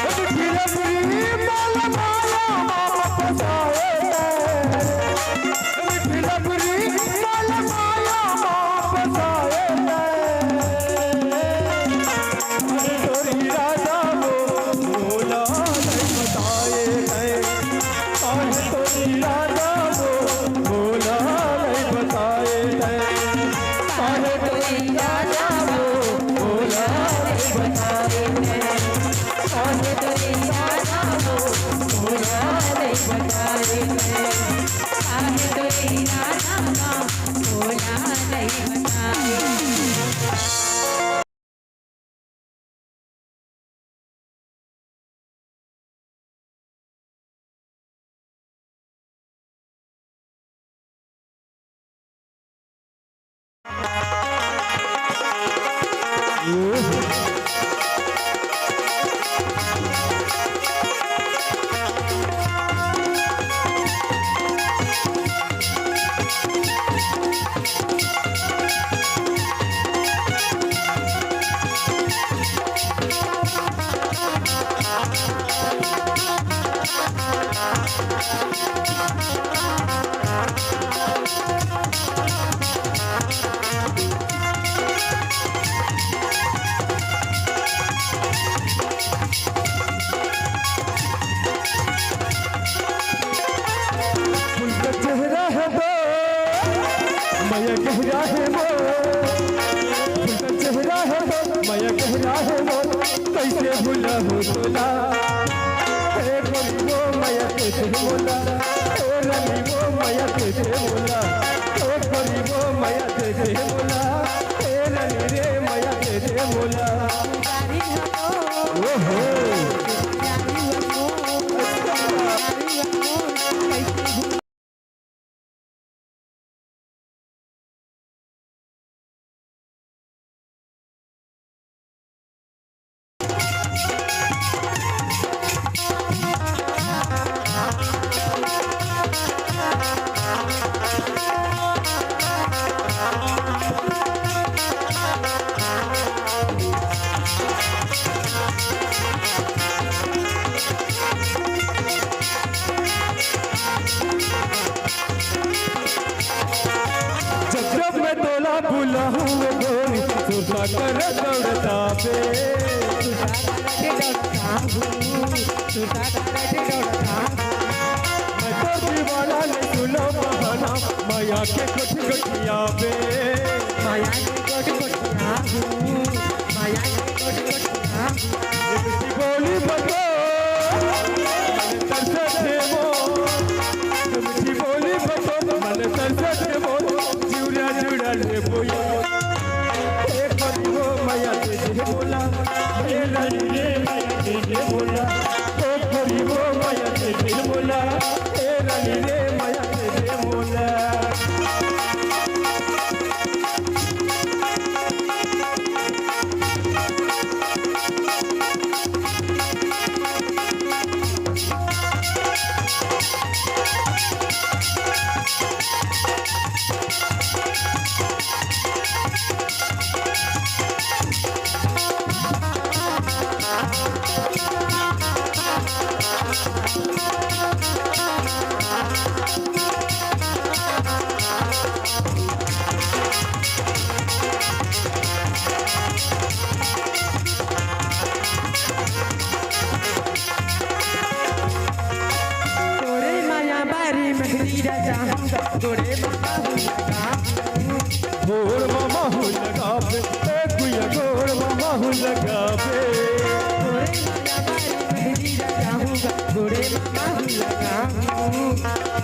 फूल का चेहरा है वो, मया गहरा है वो। फूल का चेहरा है वो, मया गहरा है वो। कैसे भूलहूँ तोला, हे गोरी वो मया कैसे मोला, हे रानी वो मया कैसे मोला, हे गोरी वो मया कैसे मोला, हे रानी रे मया कैसे मोला। ओहो। जब जब मैं तोला बुलाहूँ वो गोरी, सुरता कर दौड़ता बे। मैं तो दीवाना नहीं सुनो बहाना, मया के कुछ गुटिया बे। मया के कुछ गुटिया हूँ, मया के कुछ गुटिया। मीठी बोली बतो, मन तरसे थे वो। मीठी बोली बतो, मन तरसे थे वो। जुड़ा जुड़ा ले बोया। ए परी वो मया तेरे बोला, ए लड़ी रे मया तेरे बोला। ए परी वो मया तेरे बोला, ए लड़ी रे मया तेरे बोला। तोरे माया बारी मेहरी राजा हूँ, तोरे मामा हूँ लगा। गोड़ मामा हूँ लगा बे, ए गुया गोड़ मामा हूँ लगा बे। तोरे माया बारी मेहरी राजा हूँ, तोरे मामा हूँ लगा।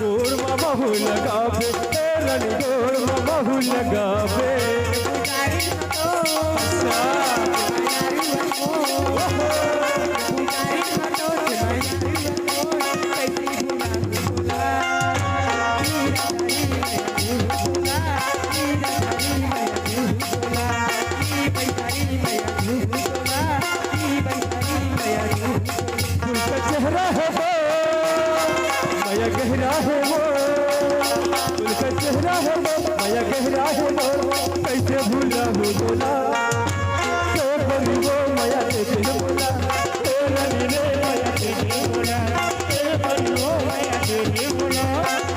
गोड़ मामा हूँ लगा बे, ए रानी गोड़ मामा हूँ लगा बे। फूल का चेहरा है वो, मया गहरा है वो। फूल का चेहरा है वो, मया गहरा है वो। कैसे भूला हूँ बोला, तो बनी वो मया तेरे बोला। ए रानी रे मया तेरे बोला, ए बनी वो मया तेरे बोला,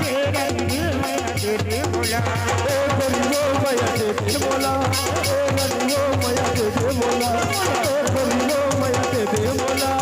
ए रानी रे मया तेरे बोला। ए बनी वो मया तेरे बोला, ए रानी वो मया तेरे बोला, ए बनी वो मया तेरे बोला।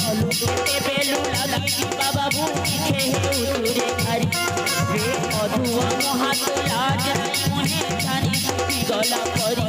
अलू के ते बेलू लगी जी बाबा भूखे हे उतरे हरी। रे मधुआ मोहा तो लाज नहीं मोहे जानी गला परी।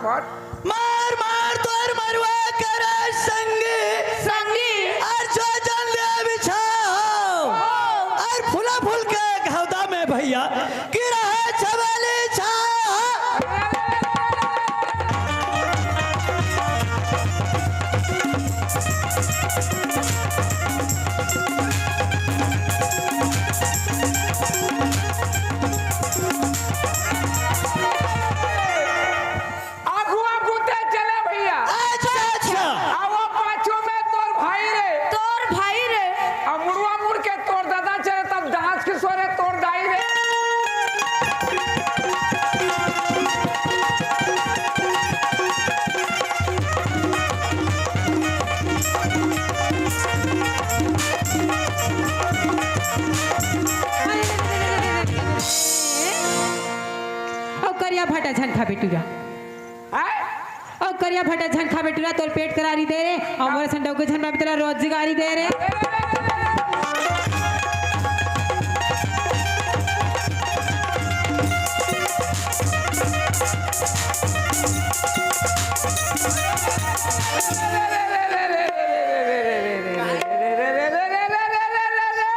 मार मार तोर मरुआ करा संगी, संगी। अउ जो जल दे बिछा हो, अउ फूला फूल के घौदा में भैया, कि रहे छबेली छा। आगू आगू ते चले भैया। अच्छा, अच्छा। आ वो पाछू में तोर भाई रे। तोर भाई रे। आ मुड़वा मुड़ के तोर दादा चले, तब दांत के सोरे तोर दाई रे। अउ करिया भाटा झन खा बेटुरा। हैं? अउ करिया भाटा झन खा बेटुरा, तोर पेट करारी दे रे, अउ मोर संडो के झन मैं तेला रोजगारी दे रे।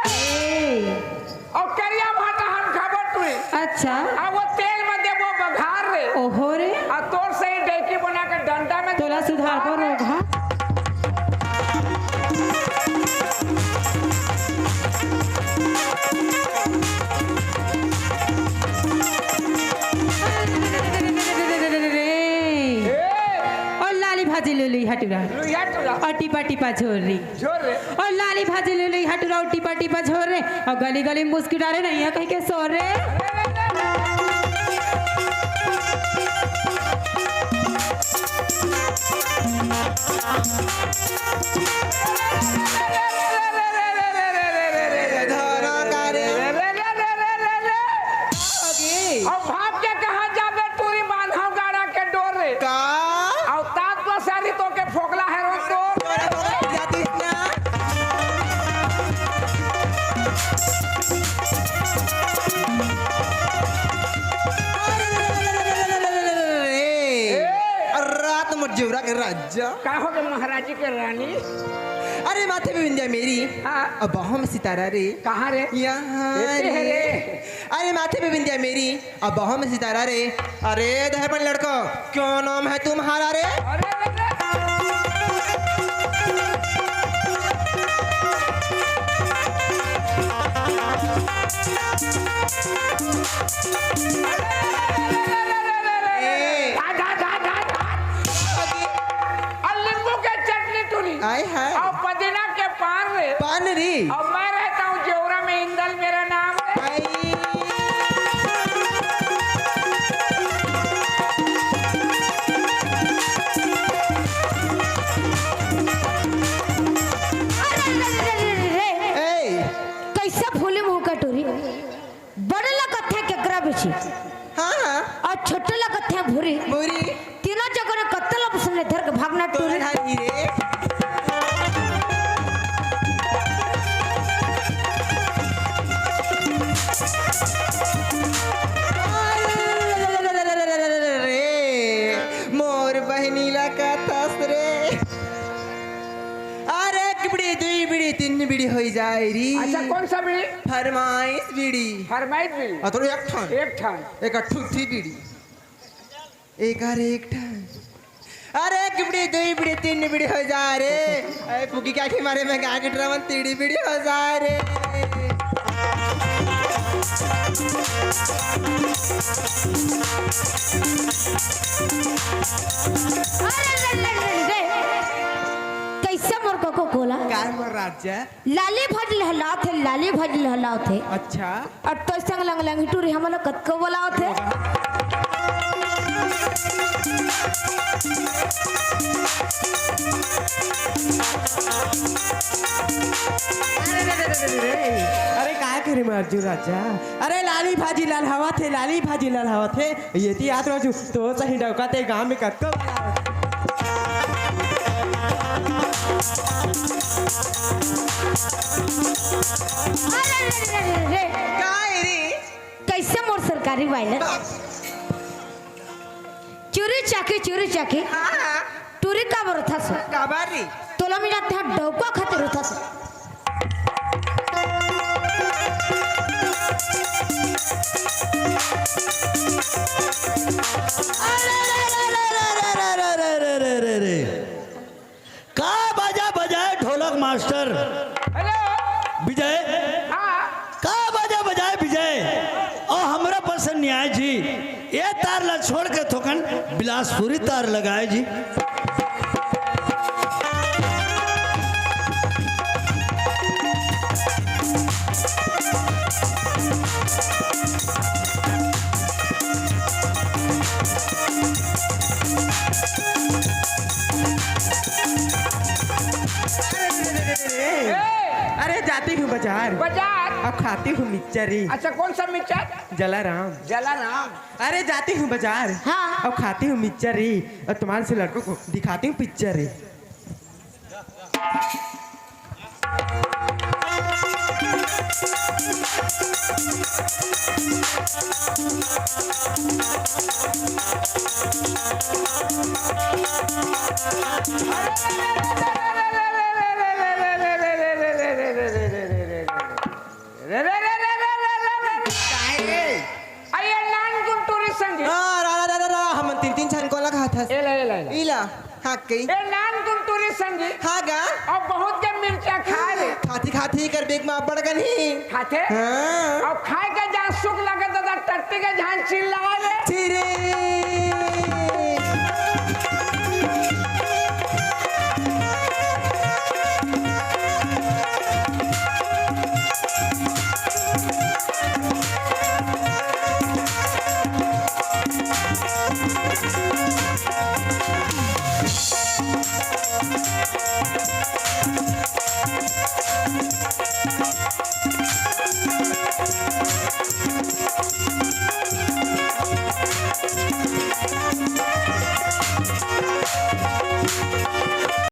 ए। अउ करिया भाटा हन खाबो टुरी। अच्छा। आ वो तेल में देबो बघार रे। ओहो रे। आ तोर सही डैकी बना के डंडा में तोला सुधारबो रोगहा। रे। ए। अउ लाली भाजी ले ली हटुरा। लुइया टुरा। अउ टिपा टिपा झोर री। झोर रे। अउ लाली भाजी ले ले, हटुरा अउ टिपा टिपा झोर रे। अउ गली गली मुस्की डारे नहीं है कहीं के शोर रे। धरा का रे। अउ भाग के कहाँ जाबे टूरी बांधा गाड़ा के डोर रे। का? अउ तात पसारी तो के फोकला है रो तो। तोरा फोकला जाती ना। अरे, रात में जेवरा के राजा। का हो गए महाराज जी के रानी? अरे माथे पे बिंदिया मेरी, हाँ। अब बाहों में सितारा रे। कहाँ रे? यहाँ एते है रे। रे। अरे माथे पे बिंदिया मेरी, अब बाहों में सितारा रे। अरे दहेपन लड़को, क्या नाम है तुम्हारा रे? अरे, अरे, अरे। ए। धा, धा, धा, धा, धा। अरे। अउ नींबू के चटनी टूरी। आय हाय। अउ पुदीना के पान रे। पान रे। अउ मैं रहता हूँ जेवरा में, इंदल मेरा नाम रे। आई। अरे, अरे, अरे, अरे, अरे। ए। कैसे फूले मुंह का टूरी? बड़ ला कथे केकरा बिछी। हाँ, हाँ। अउ छोटे ला कथे भूरी। भूरी। तीनों जगह ने कत्तल अपने धर के भागना तो टूरी। लड़ाई रे। रे, मोर बहनी ला कथस रे। अरे एक बीड़ी, दुई बीड़ी, तीन बीड़ी होई जाए री। अच्छा, कौन सा बीड़ी? फरमाइश बीड़ी। फरमाइश बीड़ी। आ, तोर एक ठन। एक ठन। एक ठुठी बीड़ी। एक अरे एक ठन। अरे एक बीड़ी, दुई बीड़ी, तीन बीड़ी होई जाए रे। अरे फुकी काठी मारे में गा के ड्रमन तीड़ी बीड़ी होई जाए रे। अरे, अरे, अरे, अरे, अरे। कैसे मोर कोको कोला? काय मोर राजा? लाली भाजी लहलात हे, लाली भाजी लहलात हे। अच्छा। अउ तोर संग लंग लंग टूरी हमला कतको बोलावत हे। अरे, अरे, अरे, अरे, अरे। अरे, काय करे में अर्जुन राजा? अरे, लाली भाजी लहलावत हे, लाली भाजी लहलावत हे। ये ती आत राजू, तो सही डौका ते गांव में कतको बड़ा। अरे, अरे, अरे, अरे, अरे। काय रे? कैसे मोर सरकारी वायलर? चुरी चाकी, चुरी चाकी। हाँ। टूरी काबर रोथस? काबर रे? तोला मिलत हे डौका खातिर रोथस। अरे रे रे रे रे रे रे रे रे रे रे रे। का बाजा बजाए ढोलक मास्टर? हेलो। विजय। हाँ। का बाजा बजाए विजय? अउ हमरा पसंद नइ आए जी। ए तार ला छोड़ के थोकन बिलासपुरी तार लगाए जी। अरे, अरे, अरे, अरे, अरे, ए! अरे, जाती हूँ बाजार। बाजार? अब खाती हूँ मिक्सचर ही। अच्छा, कौन सा मिक्सचर? जलाराम। जलाराम। अरे, जाती हूँ बाजार। हाँ। अब खाती हूँ मिक्सचर ही और तुम्हारे से लड़कों को दिखाती हूँ पिक्चर ही। रे, रे, रे, रे, रे, रे, रे, रे, रे, रे, रे, रे, रे, रे, रे, रे, रे, रे, रे। काहे रे? अरे, नानकुन टूरी संगी। हाँ, रा, रा, रा, रा, रा, हमन तीन, तीन झन कोन ला खात हस? एला, एला, एला। इला, हाँ, कई। ए, नानकुन टूरी संगी। हाँ गा। अब बहुत के मिर्चा खाए रे। खाती, खाती कर बेग में अब्बड़ कन ही। खाथे? हाँ। अब खाए के जहाँ सुख लगे, दादा, टट्टी के झान चिल्ला।